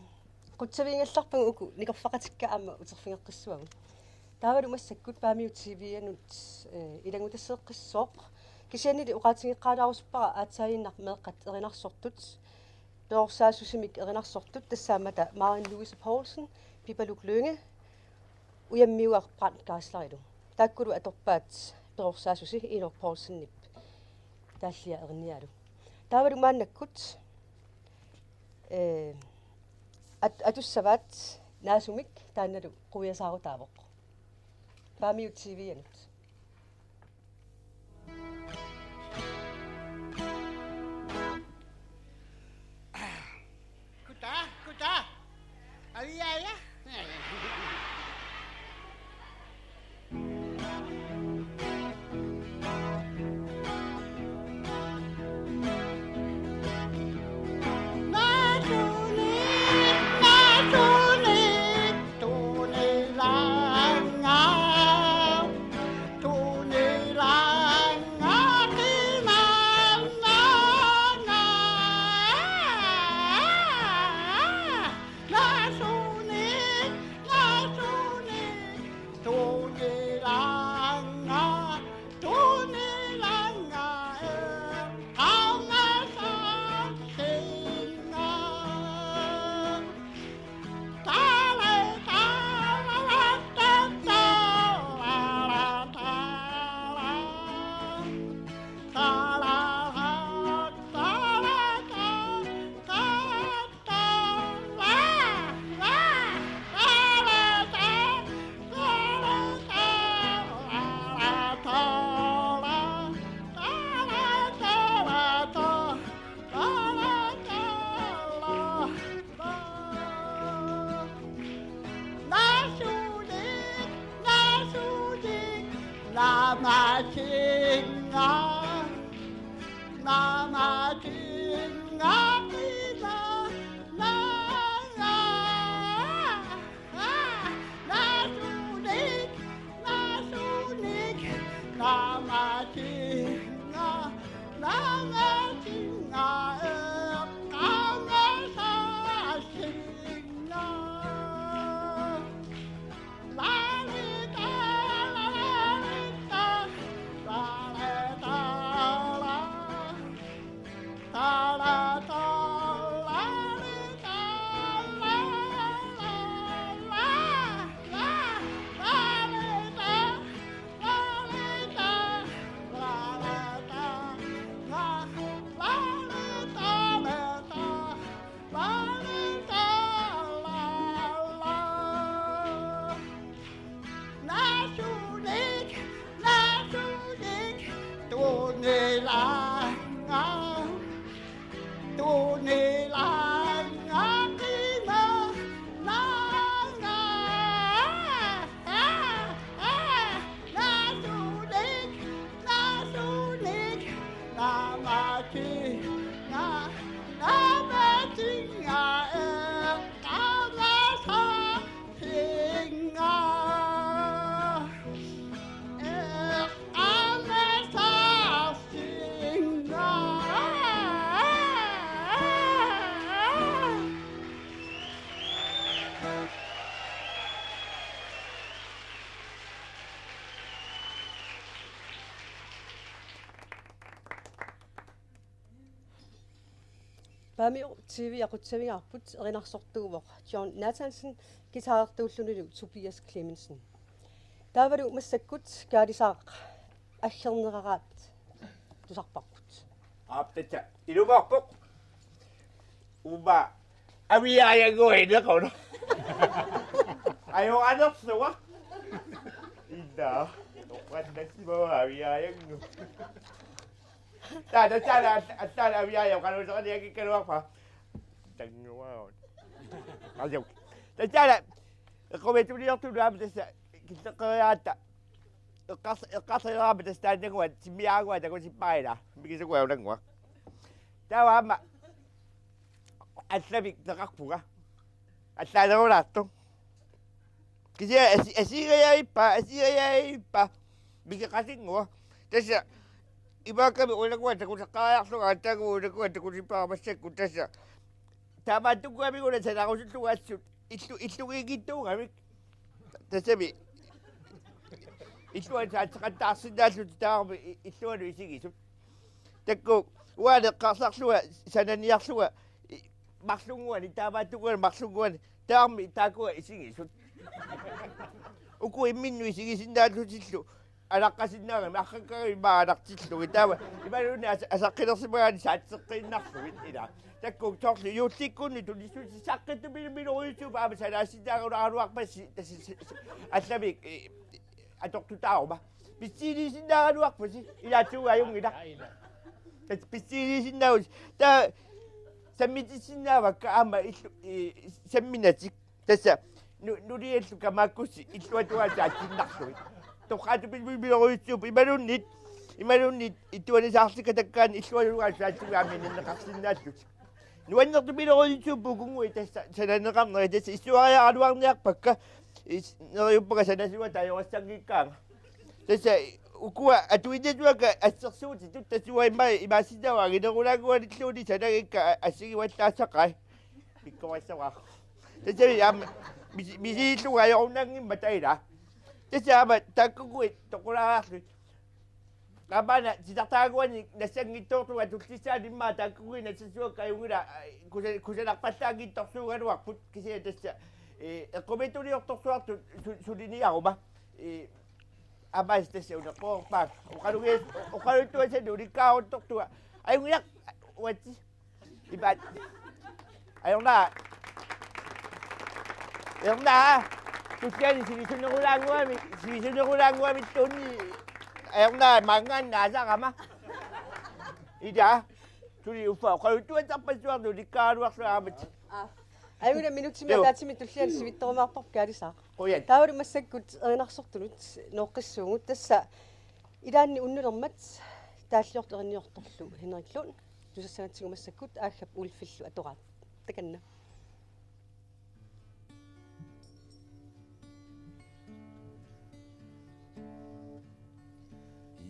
qutsavigigallarpagut uku nikorfaqatikka aamma uterfigeqqissavarput. Taavalu massakkut Paamiut T V-anut, eh, ilanngutaseeqqissaaq. Kisiannili oqaatigeqqaalaarusuppara aatsaaginnaq meeqqat erinarsortut, perorsaasusumik erinarsortut, tassaammata Maren Louise Poulsen, Pipaluk Lynge, Ujammiuaq Brandt Geislerilu. Taakkulu atorpaat perorsaasusi Inuk Poulsenip taallia erinnialu. Taavalu maannakkut, eh, at-, atussavaat Naasumik, taannalu quiasaarutaavoq. Paamiut T V-anut. Kuta, kuta. Aviaja. Naasunik, naasunik, tunilanga, tunilanga, qinalanga. Naasunik, naasunik, naammatinga, naammatinga. Paamiut T V aqutsavigaarput, erinarsortuuvoq John Nathansen, guitarertuullunilu Tobias Clemmensen. Taavalu massakkut Kaalisaaq aggerneraraat tusarparput. Aap, tassa ilumoorpoq. Uuma aviaajanngua inequnaq. Ajoranersuaq. Inna. Oqannassimaga aviaajanngua. Taa, tassa alla, alla aviaaja, oqaluuseriakkikkaluarpa. Tannguagut. Ajuk. Tassa alla, eqqumiitsuliortut aamma tassa, killeqqeriaratta. Eqqars-, eqqarsariaratta tassa taannagua, timmiaagua, takusippara ila. Mikisuguaunangua. Taava aamma, allamik peqarpunga. Allaanerulaartoq. Kisianni asi-, asigajaippa, asigajaippa. Mikeqatinngua. Tassa, imaakkami ulakua takuseqqaariarlunga, attagu ulakua takusippara massakkut tassa. Taamaattukuamiguna sanarusullunga assut, illu-, illugiikittuugamik. Tassami. Illuat saatseqattaarsinnaallutik taarmi i-, illuanut isigisut. Taakku, uani eqqarsarlunga, sananiarlunga, i-, marlunnguani, taamaattukuani, marlunnguani, taarmi taakkua isigisut. Uku imminnut isigisinnaallutillu, anaqqasinnaagamik, arqakkagut ima anartillugit, taava, imaluunniit as-, asaqqilersimagaanni saatseqqiinnarlugit, ila. Taakku, soorlu, juullikkunni tunissutit saqqittupilumilorujusuup, aamma sanaasinnaagaluaraluarpassi, tassa, si-, si-, allamik, i-, atortutaaruma. Pissuiliisinnaagaluarpusi, ilaatigut ajunngilaq. Tassa pissuiliisinnaavusi. Taava sammitissinnaavakka aamma illu-, i-, samminatik. Tassa nu-, nuliallu kamaakkussi illuatungaa saatsinnaarlugit. Toqqaattupilumilorujusuup imaluunniit, imaluunniit ittuanisaarlikkatakkaanni illuatungaa saatsinnaarlugit minnerneqarsinnaallutik. Nuannertupilorujusuup ukunngui tassa sananeqarneri tassa issuariaraluarniarpakka is-, neriuppunga sanasuata ajorassanngikkaanga. Tassa ukua atuinnatuakka assersuutitut tassa uanga immaqa imaassinnaavara anginerulaannguanilluunniit sanagikka a-, assigivallaasaqaat. Pikkorissavara. Tassa aamma misi-, misiillunga ajorunnaanngimmata ila. Tassa aamma taakkuuguit toqulaariarlugit. Taamaana titartaraanguani nassanngitsoortunga tullissaani immaqa taakkuuguit nassassuakka ajunngilaq, ai, kusa-, kusanarpallaanngitsorsuugaluarput kisianni tassa, eh, eqqumiitsuliortorsuartut su-, suliniaruma. Eh, aamma tassa uneqqorpaat. Oqalugias-, oqaluttuassani ulikkaaruttortunga. Ajunngilaq, uatsi. Ipaat. Ajornaa. Ajornaa. Tulliani sivisunerulaannguamik, sivisunerulaannguamilluunniit. Ajornaa maanngaannaasarama. Ila. Suli uffa oqaluttuassarpassuarnik ulikkaaraluarlugu aamma. Aa. Ajunngilaq, minutsimik Joo. Ataatsimik tulliani sivitsorumaarparput Kaalisaaq. Qujan. Taavalu massakkut erinarsortunut nooqqissuugut, tassa ilaanni unnulermat taalliortoq erinniortorlu Henrik Lund. Tusassagatsigu massakkut Aaggap Ulfillu atoraat. Takanna.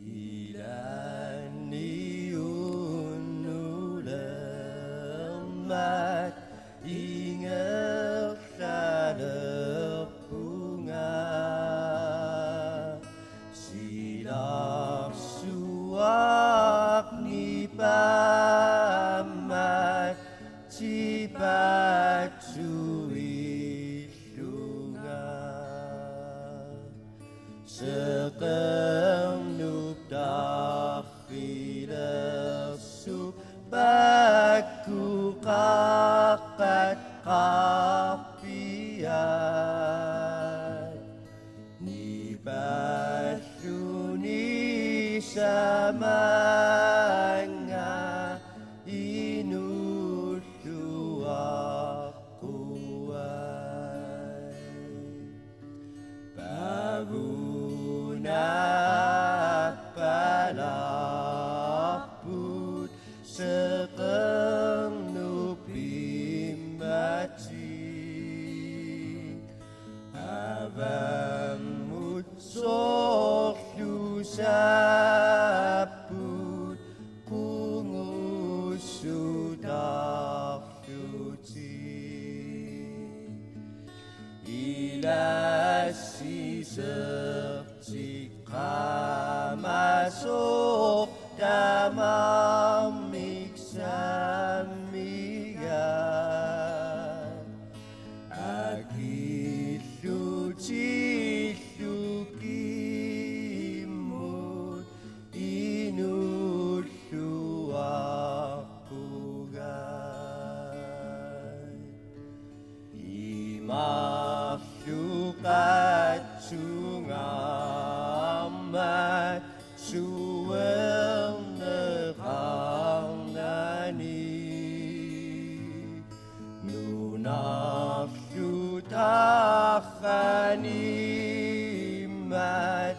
Ilaanni unnulermat ingerlalerpunga. Silarsuaq nipaammat tipatsuillunga. Seqernup tarrilersup pakkuqaqqat qarpiat. Nipalluni samannga inulluaqquai. Pavunaappalaarput seqernup immatik. Avammut soorlu saapput qungussutarlutik. Ilassisertik qaamasoq tamarmik sammi Arluqatsungaarmat suerneqarnani. Nunarlu tarranimmat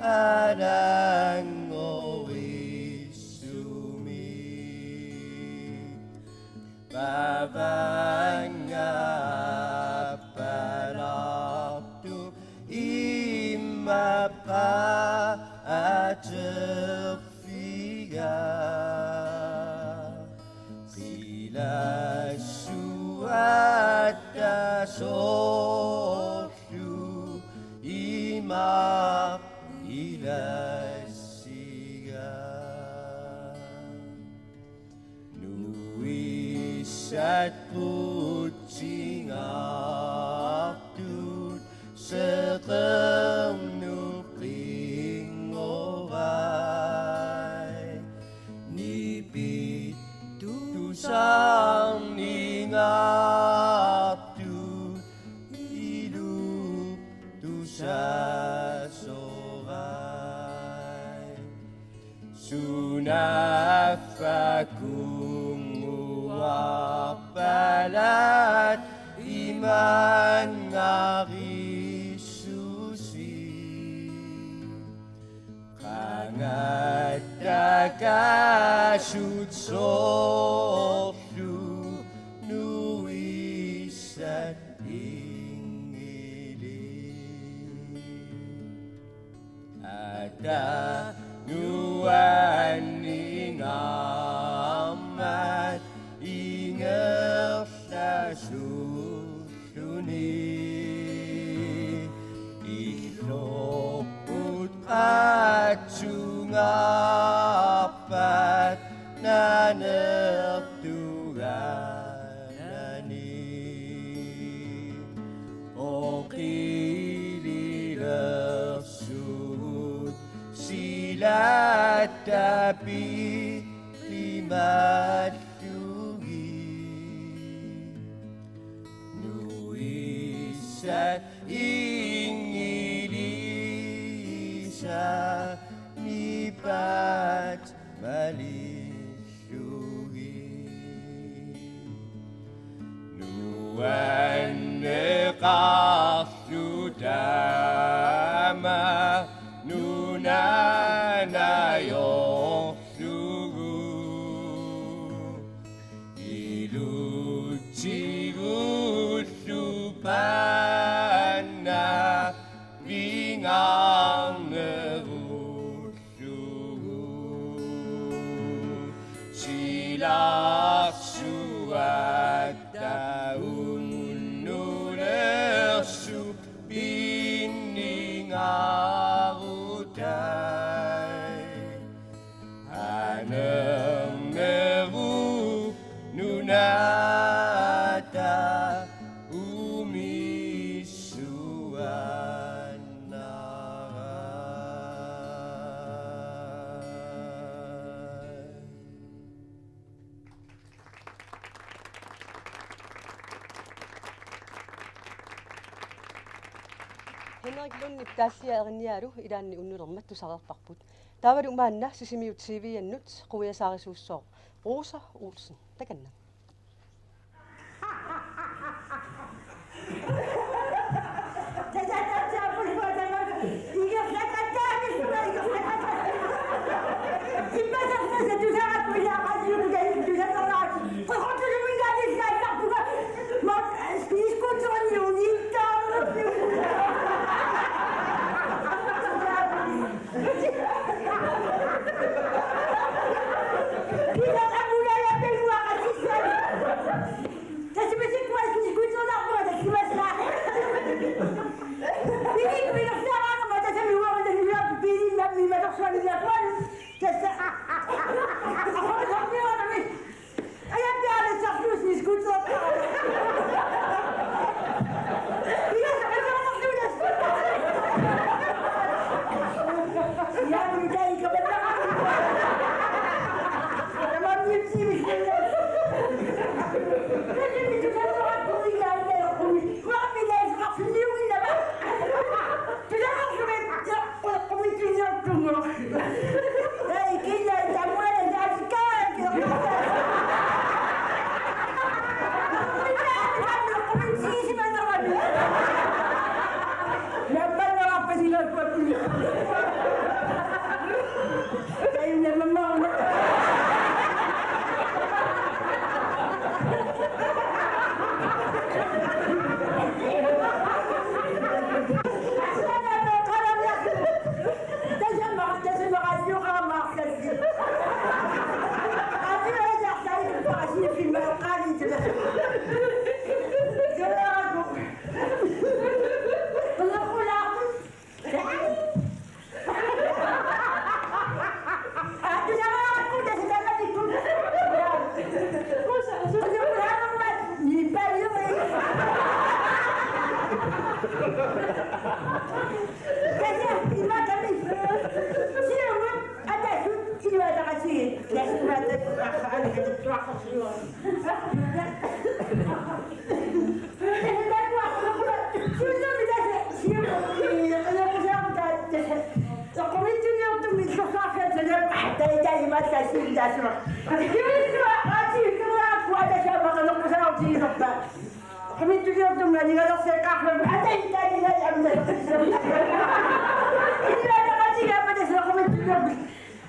ananngorissumik. Pavangappalartu immappa aterfiga. Qilassuatta soorlu ima ilassiga. Nuissat qutsingaartut seqernup qingorai. Nipittut tusarningaartut iluttusasorai. Sunaaffa kunnguarpalaat imanngaarissusi. Qangatta kaasut soorlu nuissat inngiliit. Ata nuanningaarmat ingerlasuulluni. Illoqquttut qatsungaarpat nanertugaanani. Oqililersut silatta pirimallugit. Nuissat inngiliisa nipaat malillugit. Nuanneqarluta aamma nunanajorlugu. Ilutsigullu paanna pingaarnerullugu. Silarsuatta unnulersut pinningaarutai. Anernerup nunaata umissuannarai. Henrik Lundip taallia erinnialu ilaanni unnulermat tusareerparput. Taavalu maanna Sisimiut T V-annut quiasaarisuussooq Rosa Olsen. Takanna.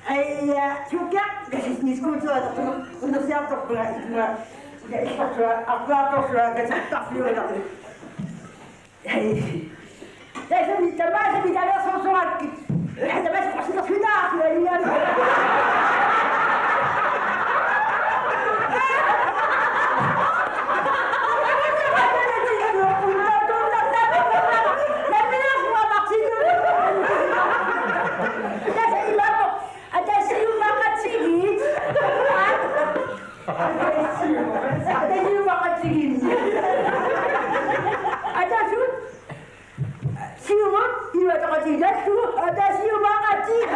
Ai, ja, sukkaq, kasis niskuutua, unersiartorpunga, ikua, ja, illorsua, arpaartorsua, katartarfiularmi. Ai. Tassami, tamaasa, mitaleersorsuakkit. Ai, tamaasa, qorsinersuitaa, sualiaami. Tassa imaappoq. Atasiumaqatigiit. Atasiumaqatigiit. Atasut. Siumut. Imataqatigiit. Atasiumaqatigiit.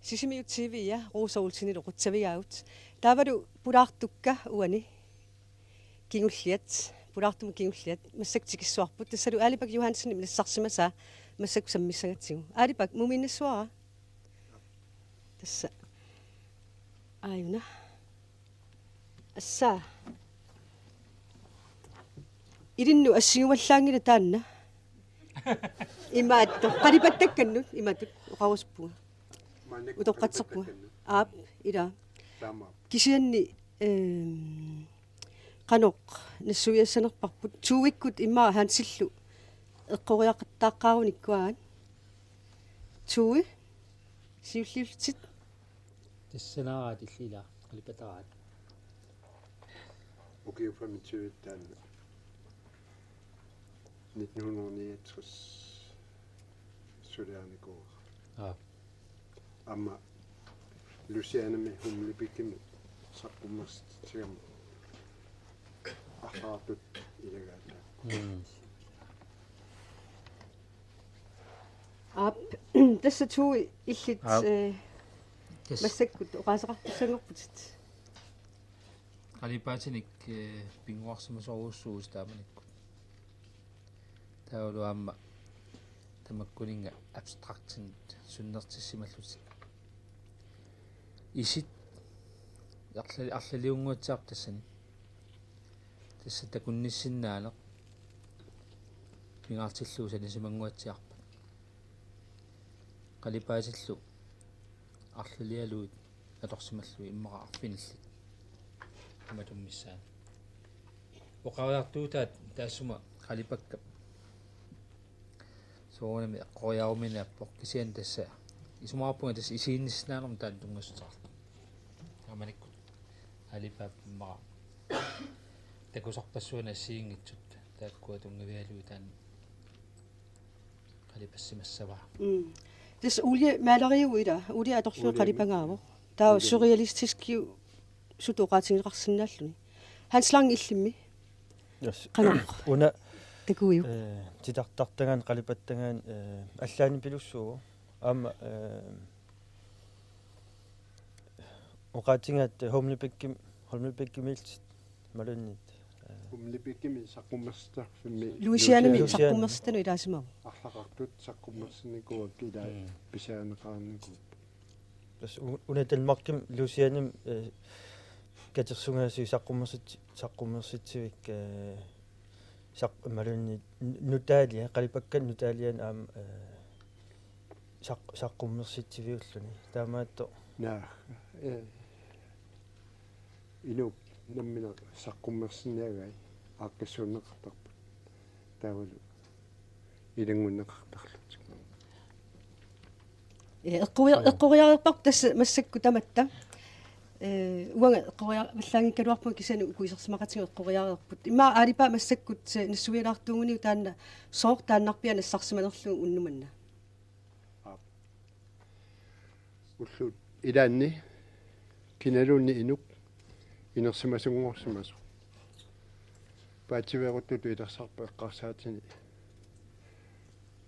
Sisimiut T V-a Rosa Olsenillu qutsavigaagut. Taavalu pulaartukka uani kingulliat, pulaartumut kingulliat, massakkut tikissuarput. Tassalu Aalibak Johansenip nassarsimasaa massakkut sammissagatsigu. Aalibak, mumiinnassavara. Tassa. Aajuna. Assaa. Ilinnut assiguallaanngilaq taanna. Imaattoq. Qalipattakkannut imatut oqarusuppunga. Maannakkut utoqqatsisarpunga. Qalipattakkannut. Aap, ila. Taamaappoq. Kisianni, ehm, qanoq nassuiassanerparput. Tuuikkut immaqa Hansillu eqqoriaqattaaqqaarunikkut aat. Tuui, siulliullutit. Tassanaaraat illit ilaa, qalipataraat. Ukiut femogtyve taanna. Nitten hundrede niogtres suliarinikuuara. Aa. Aamma Louisianami Humlebækimi saqqummersitsigama arlaartut ilagaata. Mm. Aap, tassa Tuui illit, aap, eh, tassa massakkut oqaaseqartussanngorputit. Qalipaatinik, eh, pinnguarsimasorujussuuvusi taamanikkut. Taavalu aamma tamakkuninnga abstraktinut sunnertissimallutik. Isit arla-, arlaliunnguatsiarput tassani. Tassa takunnissinnaaneq pingaartillugu sanisimannguatsiarpat. Qalipaatillu arlalialuit atorsimallugit immaqa arfinillit. Imatummissaat. Oqariartuutaat taassuma qalipakkap soorunami eqqoriaruminaappoq kisianni tassa Isumaqarpunga tassa isiginnissinnaanermut taanna tunngassuteqartoq. Taamanikkut Alipap immaqa takusarpassuarnik assigiinngitsut taakkua tunngavigalugit taanna qalipassimassavaa. Mm. Tassa Ole maleriuvoq, ila. Ole atorlugit Ole qalipagaavoq. Taava Ole. Surrealistiskisutut oqaatigineqarsinnaalluni. Hans Lange illimmi? Yes. Qanoq? Una takuiuk? Eh, titartartagaanni, qalipattagaanni, eh, allaanipilussuuvoq. Aamma, eh, oqaatigaat Humlebækkim-, Humlebækkimiillutit imaluunniit, eh, Humlebækkimi saqqummersittarfimmi. Louisianami Louisiana. Saqqummersittanut ilaasimavoq. Arlaqartut saqqummersinnikuuakka ilaa Mm. pisiarineqarnikuupput. Tassa u-, una Danmarkimi Louisianami, eh, katersugaasivik saqqummersit-, saqqummersitsivik, eh, saq-, imaluunniit n-, nutaaliaq, qalipakkat nutaalianni aamma, eh, saq-, saqqummersitsiviulluni. Taamaattoq. Naa, eh, inuk nammineq saqqummersinniagai aaqqissuunneqartarput. Taavalu ilanngunneqartarlutik. Ee, eqquia-, Joo. Eqqoriareerparput tassa massakkut tamatta. Ee, uanga eqqoriaravallaanngikkaluarpunga kisianni uku isersimaqatigut eqqoriareerput. Immaqa Alipaa massakkut, ee, nassuialaartuuguniuk taanna sooq taannarpiaq nassarsimanerlugu unnuk manna. Aap. Ullut ilaanni kinaluunniit inuk inersimasunngorsimasoq. Paatsiveeruttutut ilersarpoq eqqarsaatini.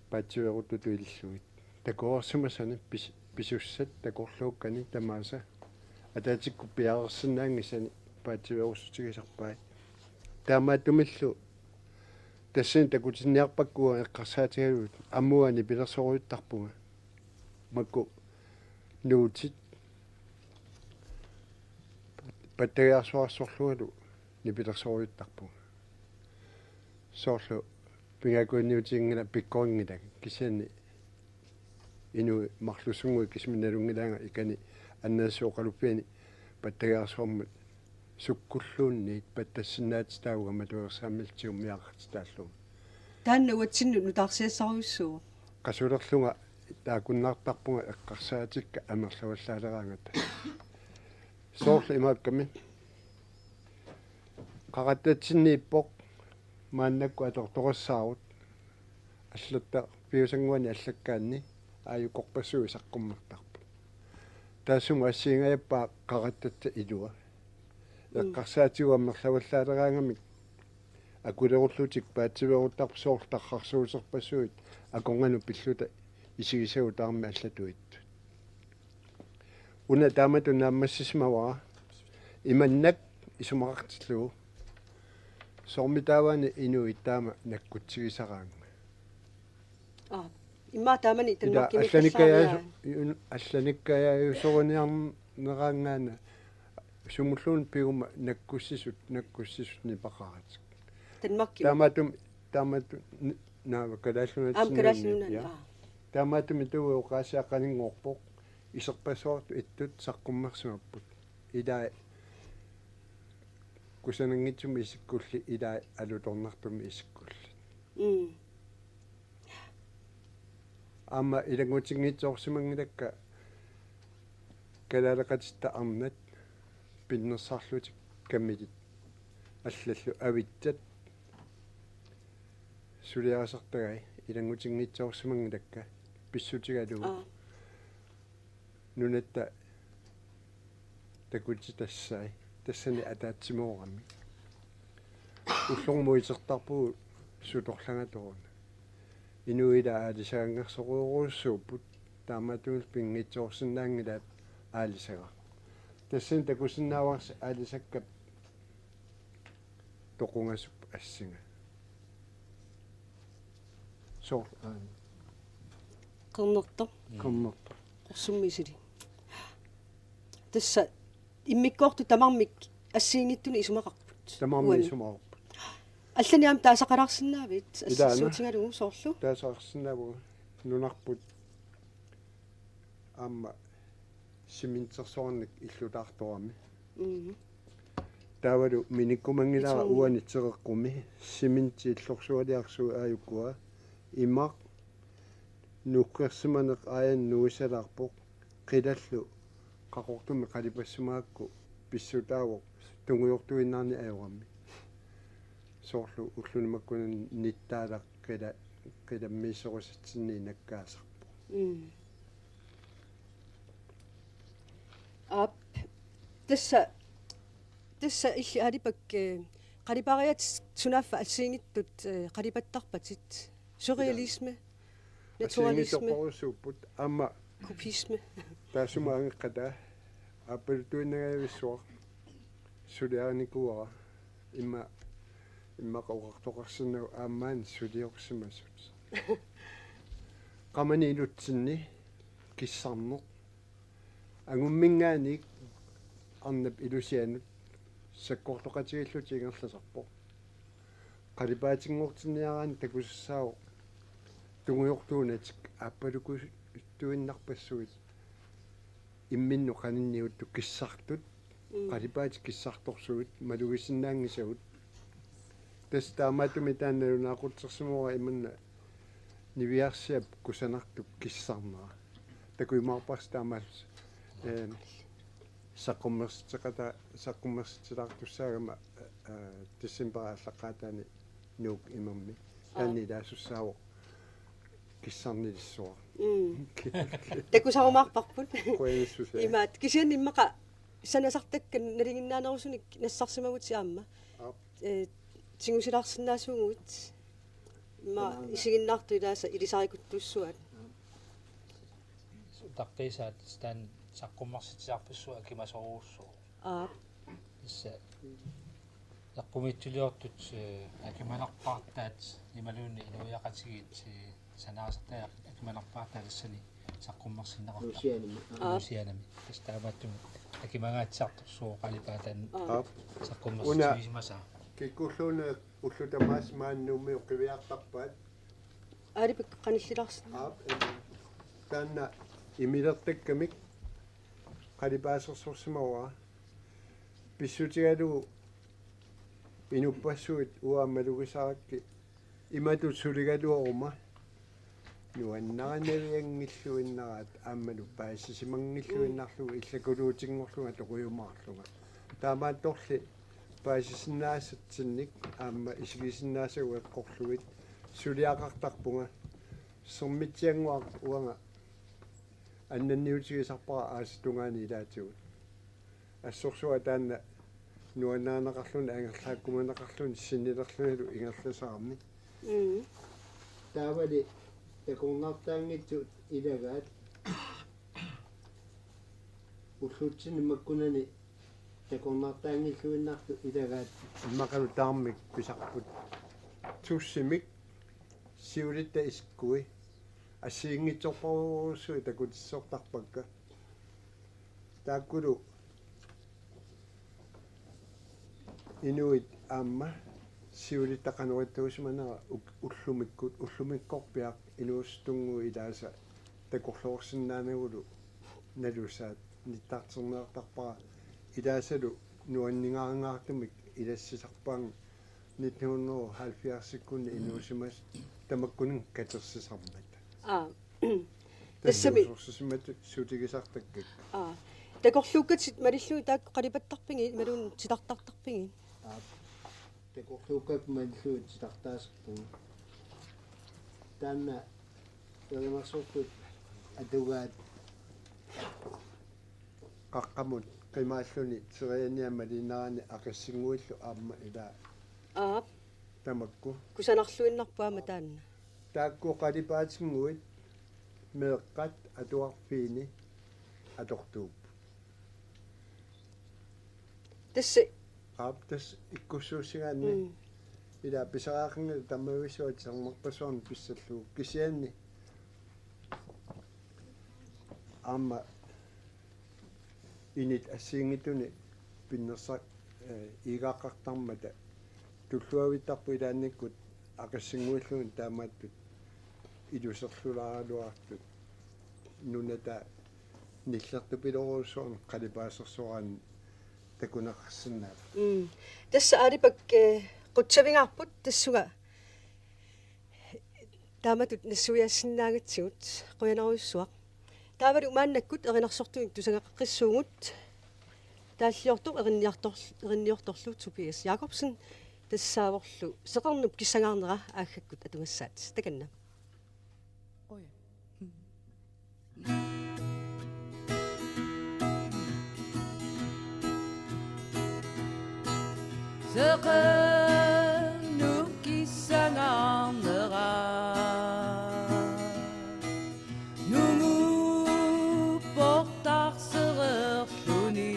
Paatsiveeruttutut ilillugit. Takoreersimasani pis-, pisussat takorluukkani tamaasa. Ataatsikkut piareersinnaanngisani paatsiveerussutigisarpai. Taamaattumillu tassani takutinniarpakka uanga eqqarsaatigalugit aamma uanga nipilersorujuttarpunga. Makku nuutit pattagiarsuarsorlungalu nipilersorujuttarpunga. Soorlu pingaaruteqanngilanga pikkorinngilanga kisianni inuit marlussunnguit kisimik nalunngilaannga ikani annassooqaluppiani pattagiarsuarmut sukkulluunniit pattassinnaatitaavunga matuersaammillu tigummiaqartitaallugu. Taanna uatsinnut nutaarsiassarujussuuvoq. Qasulerlunga taakkunnaartarpunga eqqarsaatikka amerlavallaaleraangata. Soorlu imaakkami. Qaqattatsinniippoq maannakkut atortorissaarut. Allatta piusannguani allakkaanni aajukorpassuit saqqummertarput. Taassuma assigingajappaa qaqattatta ilua. Mm. Eqqarsaatigut amerlavallaaleraangamik akulerullutik paatsiveeruttarput soorlu tarrarsuuserpassuit akornanni pilluta isigisagutta aamma allatuittut. Una taamatut naammassisimavara imannak isumaqartillugu. Soormitaavaana inuit taama nakkutsigisaraannga. Aa, immaqa taamani ila Danmarkimi allanikkajaas-, allaaniaat. Allanikkajaasuuniarneraangaana sumulluunniit piguma nakkussisut, nakkussisut nipaqaratik. Danmarkimi. Taamaattumik, taamaattumik n-, naava Kalaallit Nunaat. Aamma Kalaallit Nunaat, ja. Aa. Taamaattumik tuugu oqaasiaqaninngorpoq iserpassuartut ittut saqqummersimapput. Ilai kusananngitsumik isikkullit ilai alutornartumik isikkullit. Mm. Aamma ilanngutinngitsoorsimanngilakka kalaaleqatitta arnat pinnersarlutik kamilit allallu avitsat suliarisartagai ilanngutinngitsoorsimanngilakka pissutigalugu. Aa. Nunatta takutitassai tassani ataatsimoorami. Ullormut itertarpugut sutorlangatooruna. Inuit aalisagaanngersorujorujussuupput taamaattumillu pinngitsoorsinnaanngilaat aalisagaq. Tassani takusinnaavarsi aalisakkap toqungasup assinga. Soorlu aana. Qernertoq. Mm. Qernertoq. Qorsummi isili. Tassa immikkoortut tamarmik assigiinngitsunik isumaqarput. Tamarmik uani isumaqarput. Allanik aamma taasaqalaarsinnaavit. Ilaana. Assassuutigalugu soorlu. Taasaqarsinnaavunga. Nunarput aamma cementersuarnik illutaartorami. Mhm. Taavalu minikkumanngilara. Beton. Uani tereqqumi cementi illorsualiarsuit aajukua imaq Nukkersimaneq aajuna nuisalaarpoq, qilallu Qaqortumi qalipassimagakku pissutaavoq tungujortuinnarni ajorami. Soorlu ulluni makkunani nittaalaq qila-, qilammiissorusatsinni nakkaasarpoq. Mm. Aap. Tassa, tassa illit Aalipak, eh, qalipariat sunaaffa assigiinngitsut, eh, qalipattarpatit. Surrealisme, naturalisme, assigiinngitsorpassuupput aamma kubisme. Taassuma angeqqataa aappaluttuinnangajavissuaq suliarinikuuara imma-, immaqa oqartoqarsinnaavoq aamma suliorsimasut. Qamani ilutsinni kissarneq. Angumminngaanniit arnap ilusianut sakkortoqatigiillutik ingerlasarpoq. Qalipaatinngortinniaraanni takusassaavoq tungujortuunatik aappaluttuinnarpassuit imminnut qaninniuttut kissartut, mm, qalipaatit kissartorsuit malugisinnaanngisagut. Tassa taamaattumik taanna nalunaaqutsersimavara imanna niviarsiap kusanartup kissarnera. Takujumaarparsi taamaallusi, eh, saqqummersitseqata-, saqqummersitsilaartussaagama, eh, decembarip aallaqqaataani Nuuk imammi. Aa. Taanna ilaasussaavoq kissarnilissuaq. Mm. Takusarumaarparput. Qujanassusaa. Imaat, kisianni immaqa sanasartakkat nalinginnaanerusunik nassarsimavutit aamma. Aap. Eh, tigusilaarsinnaasuuguit. Immaqa taamaammat isiginnaartut ilaasa ilisarikuttuussuaat. Aap. Utaqqiisaat taanna saqqummersitsisarpassuit akimasorujussuuvoq. Aap. Tassa eqqumiitsuliortut, eh, akimanarpaartaat imaluunniit inuiaqatigiit, eh, sanaasartai akimanarpaartaat tassani saqqummersinneqartarput. Nuusianami. Aap. Nuusianami. Tassa taamaattumik akimangaatsiartorsuuvoq qalipaat taanna. Aap. Aap. Saqqummersitsisimasaa. Una kikkulluunniit ullut tamaasa maani Nuummi qiviartarpaat. Aalipak qanillilaarsinnaavoq. Aap, em, taanna imilertakkamik qalipaasersorsimavara. Pissutigalugu inuppassuit uanga malugisarakkit imatut suligaluaruma nuannarinavianngilluinnaraat aammalu paasisimanngilluinnarlugu illakuluutinngorlunga toqujumaarlunga. Taamaattorli paasisinnaasatsinnik aamma isigisinnaasagut eqqorlugit suliaqartarpunga. Sermitsiannguaq uanga annanniutigisarpara aasap tungaani ilaatigut. Assorsuaq taanna nuannarineqarluni angerlaakkumaneqarluni sinnilerlunilu ingerlasarami. Mm. Taavali takornartaanngitsut ilagaat ullutsinni makkunani takornartaanngilluinnartut ilagaat. Immaqalu tamarmik pisarput. Tussimik siulitta isikkui assigiinngitsorpassuit takutissortarpakka. Taakkulu inuit aamma siulitta qanoq ittuusimanera uk-, ullumikkut, ullumikkorpiaq inuusuttunnguit ilaasa takorloorsinnaanagulu nalusaat nittarterneqartarpara ilaasalu nuanningaangaartumik ilassisarpaannga nitten hundrede og halvfjerdsikkunni inuusimasut tamakkuninnga katersisarmata. Aa. Tassami. Tassami usorsisimatu sutigisartakkakka. Aa. Takorluukkatit malillugit taakku qalipattarpigit, imaluunniit titartartarpigit? Aa. Takorluukkakkit malillugit titartaasarpugut. Taanna erinarsortut atugaat qaqqamut qimaalluni terianiamaliinnarani Aqissinnguillu aamma ilaa. Aap. Tamakku. Kusanarluinnarput aamma taanna. Taakku qalipaatinnguit meeqqat atuarfiini atortuupput. Tassa. Aap, tassa ikkussuussigaanni. Mm. Ilaa pisariaqanngilaq tammavissuaq sermerpassuarnik pissallugu kisianni aamma init assigiinngitsuni pinnersa-, eh, iigaqartarmata tulluavittarput ilaannikkut Aqissinnguillugit taamaattut iluserlulaaraluartut nunata nillertupilorujussuarnik qalipaasersoraanni takuneqarsinnaavoq. Mm. Tassa Aalipak, eh, qutsavigaarput tassunga Taamatut nassuiaassinnaagatsigut, qujanarujussuaq. Taavalu maannakkut erinarsortunut tusagaqqissuugut. Taalliortoq erinniartor-, erinniortorlu Tobias Jakobsen, tassaavorlu Seqernup kissangaarnera aaggakkut atugassaat. Takanna. Seqernup kissangaarnera nungupportarsereerluni.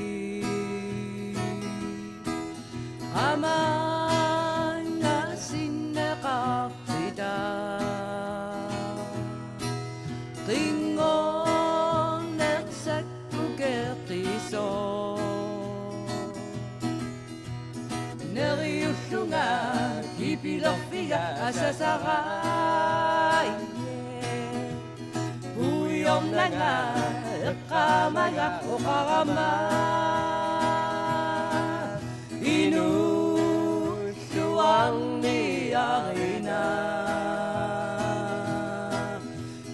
Amaanna sinneqartita. Qinngornersakkukeqqisoq. Neriullunga kipilerfiga asasarai. Puiornanga eqqaamaga oqarama. Inulluarniarina.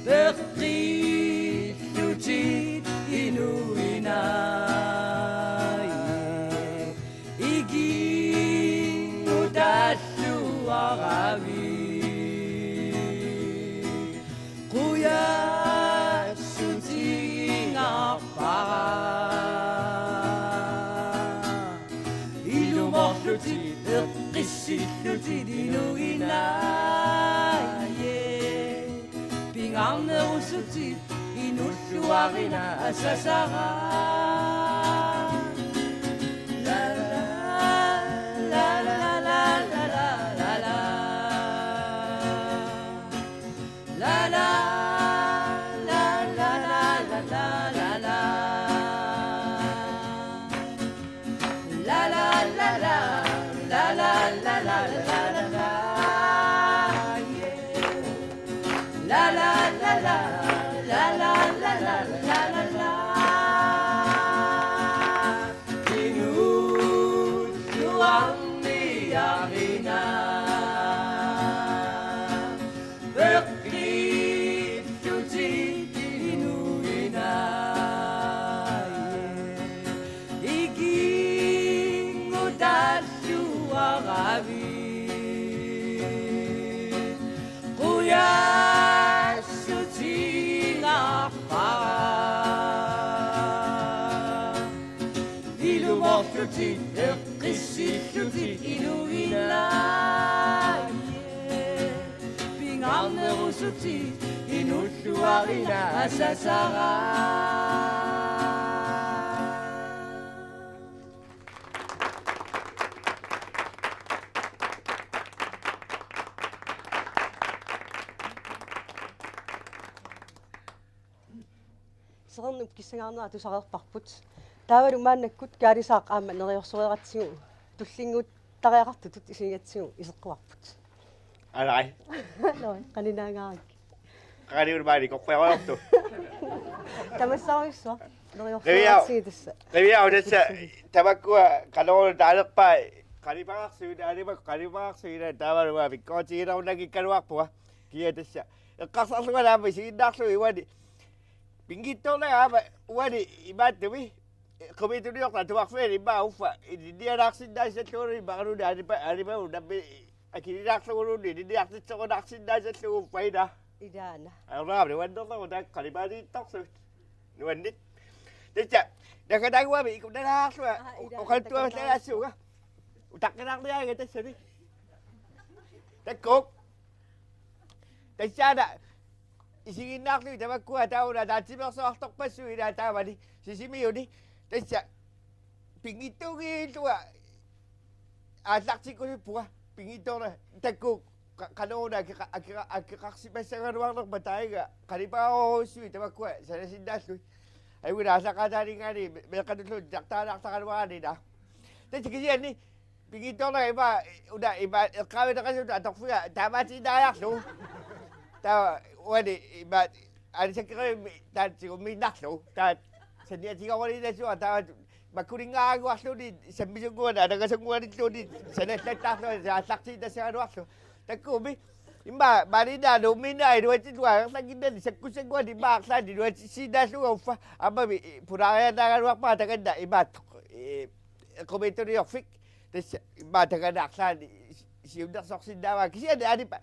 Peqqillutit inuinai. Ikinngutalluaravi. Qujassutigingaarpara. Ilumorlutit eqqissillutit inuinai. Pingaarnerusutit inulluarina asasara. La la la la la la la la. La la la la la la la la. La la la la la la la la la la. Yeah. La la la la la la la la la la. Inulluarniarina. Peqqillutit inuinai. Ikinngutalluaravi. Qujassutigingaarpara. Ilumorlutit eqqissillutit inuinai. Pingaarnerusutit inulluarina asasara. Seqernup kissangaarnera tusareerparput. Taavalu maannakkut kaalisaaq aamma neriorsoreeratsigu tullinnguuttariaqartutut isigigatsigu iseqquarput. Alai. Nå, qaninaangaaruk. Qaniuni maani koqqiarortu. Tamassarujussuaq. Qiviaa. Neriorsoreeratsigu tassa. Qiviaa tassa tamakkua qanoruna taalerpai. Qanipaqarsuit aalimak qanipaqarsuit taavalu maa pikkoortiginerunnanngikkaluarpunga. Kia tassa. Eqqarsarlunga aamma isiginnaarlugu uani. Pinngitsoornanga aamma uani imaattumi. Qumituniorta tuarfiani immaqa uffa. Ilinnialaarsinnaassallugu immaqa una alipa alipa unammi akililaarluguluunniit ilinniartitserunaarsinnaassallugu uffa ina. Ilaana. Ajoraami uannerneru taakku qalipaaniittorsut. Nuanneq. Tassa. Nakataaguami ikunalaarlunga. Aa, ilaana, oqaluttuarlaassuunga. Utaqqilaarniaanga tassami. Takkuk. Tassaana isiginnaarlugit tamakkua taava una ataatsimeersuartorpassuit ilaa taavani Sisimiuni tassa pinngitsoorlugu aallartikkusuppunga pinngitsoornanga takkuk qa-, qanoruna akeqa-, akeqa-, akeqarsimassagaluarnerpa taava qalipaarujussuit tamakkua sanasinnaallugit. Ajunngi aallaqqaataaninngaanniit me-, meeqqanulluunniit titartaalaartaraluaraanni ilaa. Tassa kisianni pinngitsoornanga ima una ima eqqaavineqasutut atorfiga taamaatiinnariarlugu. Taava uani ima aalisakkerivimmi taanna tigummiinnarlugu. Taava saniatigooruliinasuuara taava makkuninngaanguarluunniit sammisunnguanut anangasunnguanilluunniit sanallattaarlugu aallartiinnassagaluarlugu. Takkuummi Immaqa maani Nuummiinnaq iluatsillunga angerlannginnani sakkussannguani immaqa arlaannik iluatsissiinnaallugu uffa. Aammami pulaariaannaagaluarpara takanna imaattoq. Eqqumiitsuliorfik. Tassa immaqa takanna arlaannik siunnersorsinnaavara kisianni Aaniippa.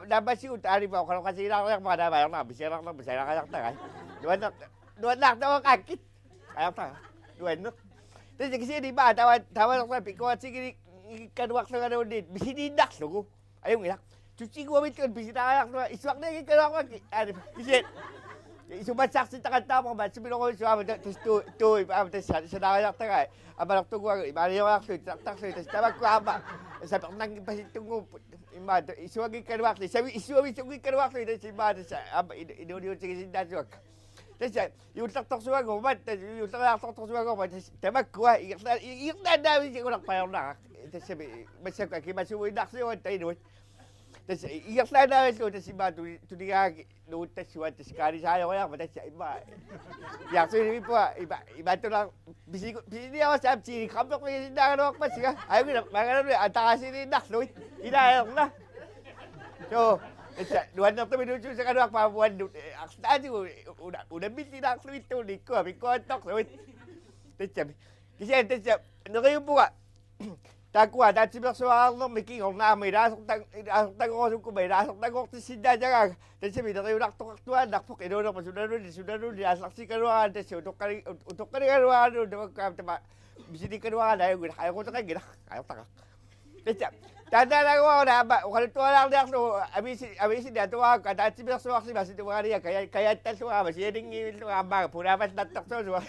Naammassigut Aaniippa oqaloqatigilaariarpara naamma ajornarmi sialarnermi salariartagai. Nuanner-, nuannaartavaqaakkit. Ajortara. Nuanneq. Tassa kisianni immaqa taava taavalersa pikkoratigilikkaluarlungaluunniit misiliinnarlugu. Ajunngilaq. Tutsinnguamilluunniit pisilaariarlunga issuarniagikkaluarpakka. Aani kisianni. Isumassarsittaqattaarpara matsimiloruissuama tassa tuu tuu aamma tassa sanaariartagai. Amalertuguagu imaalioriarlugit tartarlugit tassa tamakku aamma sapernanngippasittunnguupput. Immaqa isuanngikkaluarlugit savi isuavissunngikkaluarlugit tassa immaqa tassa aamma inuuniutigisinnaasuakka. Tassa juullertorsuanngormat tassa juulleriartortorsuanngormat tassa tamakkua ingerla-, ingerlaannaavisigunarpajornaraq. Tassami massakkut akimasuuinnarsiuatta inuit. Tassa ingerlaannaavillugu tassa immaqa tuli-, tuligaanni nuuttassuat tassa kaanisaajoriarmat tassa immaqa. Iarsuilivippua ima imaattunar pisigu-, pisiniarussaap tiilikrammerpigisinnaagaluarpassinga. Ajunngilaq maangalanuli ataasiiliinnarlugit. Ilaaerna. Joo. Tassa nuannertumik nuutsuussagaluarpara uannut arlaatigut una-, unammillilaarlugilluunniit ikkua pikkuattorlugit. Tassami. Kisianni tassa neriuppunga. Taakkua ataatsimeersuarnermi kingorna aamma ilaasortan-, ilaasortanngorusukkummat ilaasortanngortissinnaasagaanga tassami neriunartoqartuaannarpoq inuunerput sunanuli sunanuli aallartikkaluaraanni tassa utoqqali-, ut-, utoqqaligaluaraanni tamakku aamma tama misilikkaluaraanni ajunngilaq ajoquteqanngilaq ajortaqaaq. Tassa taannaannaguaruna aamma oqaluttualaarniarlugu aviisi-, aviisini atuarakku ataatsimeersuarsimasut uaania kaja-, kajattallugu aamma sianinngivillugu aamma pulaammat nattorsuusua.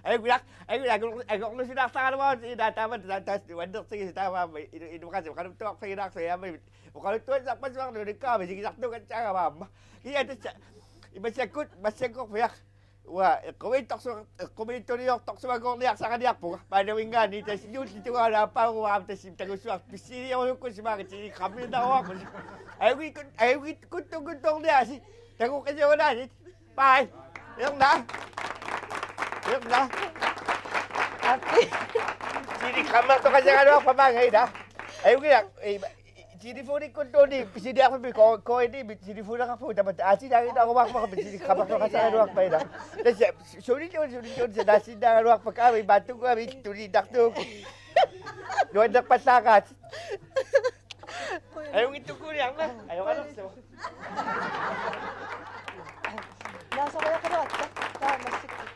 Ajunngilaq, ajunngilaq, agor-, agorlusilaartaraluarut ila taama ta-, taas nuannertigisoq taamaammat inu-, inuqatima oqaluttuarfigilaarlugu aamma oqaluttuassarpassuarnik ulikkaami sigisartuugatsaagama aamma. Kisianni tassa imassakkut, massakkorpiaq. Uanga eqqumiittorsu-, eqqumiitsuliortorsuanngorniarsaraniarpunga. Maannavinngaanniit tassa juulli tungaanut aappaaguaam tassa tagussuaq pissiliorukkussimaanga tiilikrammiinnaruarpusi. Ajugikkut-, ajugikkuttukkuttorniaasi. Takoqqisiunaasi. Bye. Erna. Erna. Aappi. Tiilikrammertoqasaraluarpat maanga ila. Ajunngilaq, eh, telefonikkulluunniit pisiniarput ko-, koini telefoneqarpugut tamatta aatsinaaginnaarumaarpara tiilikrammertoqasaraluarpat ila. Tassa sulilluunniit sulilluunniit sanaasinnaagaluarpakka aamma imaattunnguamik tuliinnartuugut. Nuannerpallaaqaat. Ajunngittukkuuniarna. Ajoraluarlugu. Naasoriaqaratta. Taava massakkut.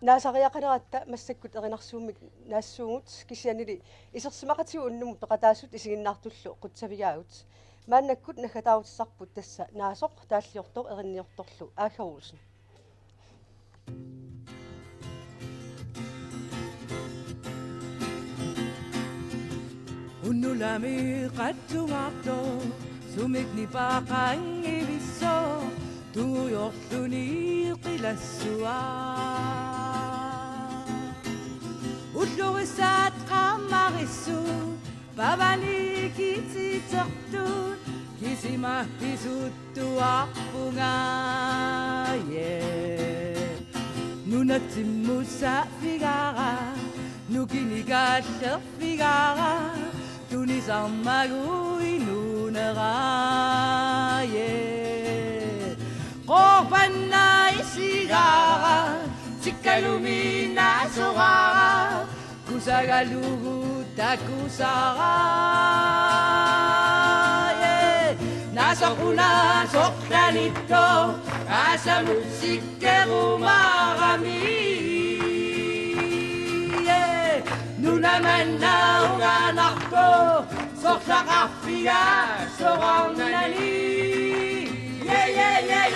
Naasoriaqaratta massakkut erinarsuummik naassuugut kisiannili isersimaqatigut unnumut peqataasut isiginnaartullu qutsavigaagut. Maannakkut naggataarutissarput tassa naasoq taalliortoq erinniortorlu Aagga Olsen. Unnulami qatsungaartoq sumik nipaaqanngivissoq tungujorluni qilassuaq. Ullurissaat qammarissut pavani kitsitertut kisima pisuttuarpunga, yeah. Nunatsimmut saaffigaara, nukinnik aallerfigaara, tunisarmagu inuunera, yeah. Qorpanna isigaara, tikkalumi naasoraara, kusagalugu takusara, yeah. Naasoq una sorlanittoq aasamut sikkerumaarami, yeah. Nuna manna ungaanarpoq sorlaqarfiga soraarnani, yeah, yeah, yeah.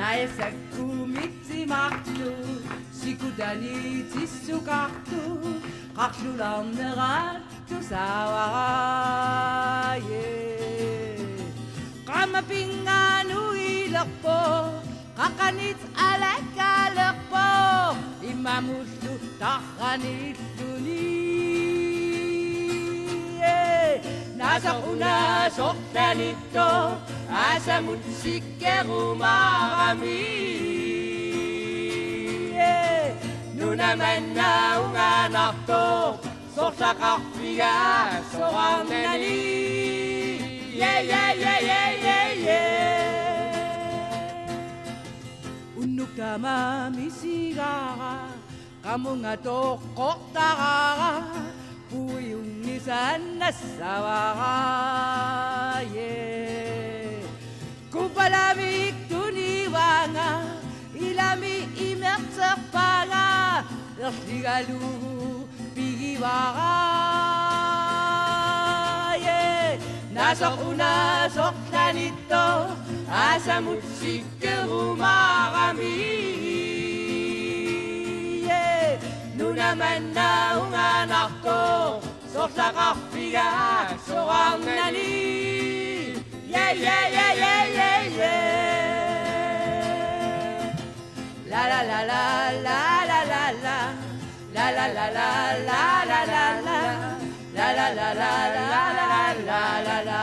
Naasakkumitsimartut sikutani tissukartut qarlulaarnerat tusaavara, yeah. Qammapingaanut ilerpoq, qaqqanit alakkaalerpoq, immamullu tarranilluni, yeah. Naasoq una sorlanittoq aasamut sikkerumaarami, yeah. Una manna unganartoq, sorlaqarfiga soraarnani. Yeah, yeah, yeah, yeah, yeah, yeah. Unnuk tamaat misigara, qamunga toqqortarara, puiungisaannassavara, yeah. Kupalamik tunivanga, ilami imerterpanga, erligalugu pigivara, yeah. Naasoq una sorlanittoq, aasamut sikkerumaarami, yeah. Una manna unganartoq, sorlaqarfiga soraarnani. Yeah, yeah, yeah, yeah, yeah, yeah. La, la, la, la, la, la, la, la. La, la, la, la, la, la, la, la. La, la, la, la, la, la, la, la, la, la.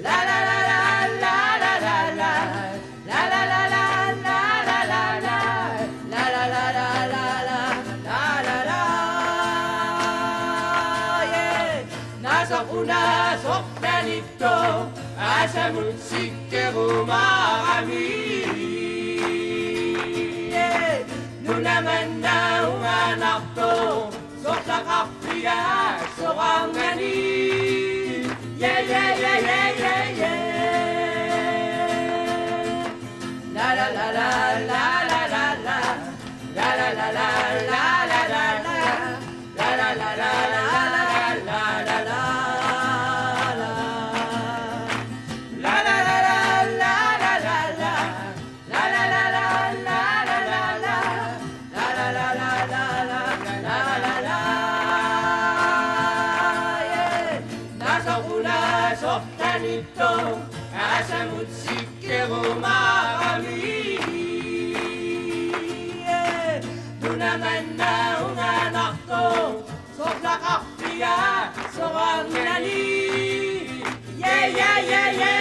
La, la, la, la, la, la, la, la. La, la, la, la, la, la, la, la. La, la, la, la, la, la, la, la, la. Yeah. Naasoq una sorlanittoq, aasamut sikkerumaarami, yeah. Una manna unganartoq, sorlaqarfiga soraarnani. Yeah, yeah, yeah, yeah, yeah, yeah. La, la, la, la, la, la, la, la. La, la, la, la, la, la, la, la. La, la, la, la, la, la, la, la, la. La, la, la, la, la, la, la, la. La, la, la, la, la, la, la, la. La, la, la, la, la, la, la, la, la, la. Yeah. Naasoq una sorlanittoq, aasamut sikkerumaarami, yeah. Una manna unganartoq, sorlaqarfiga soraarnani. Yeah, yeah, yeah, yeah.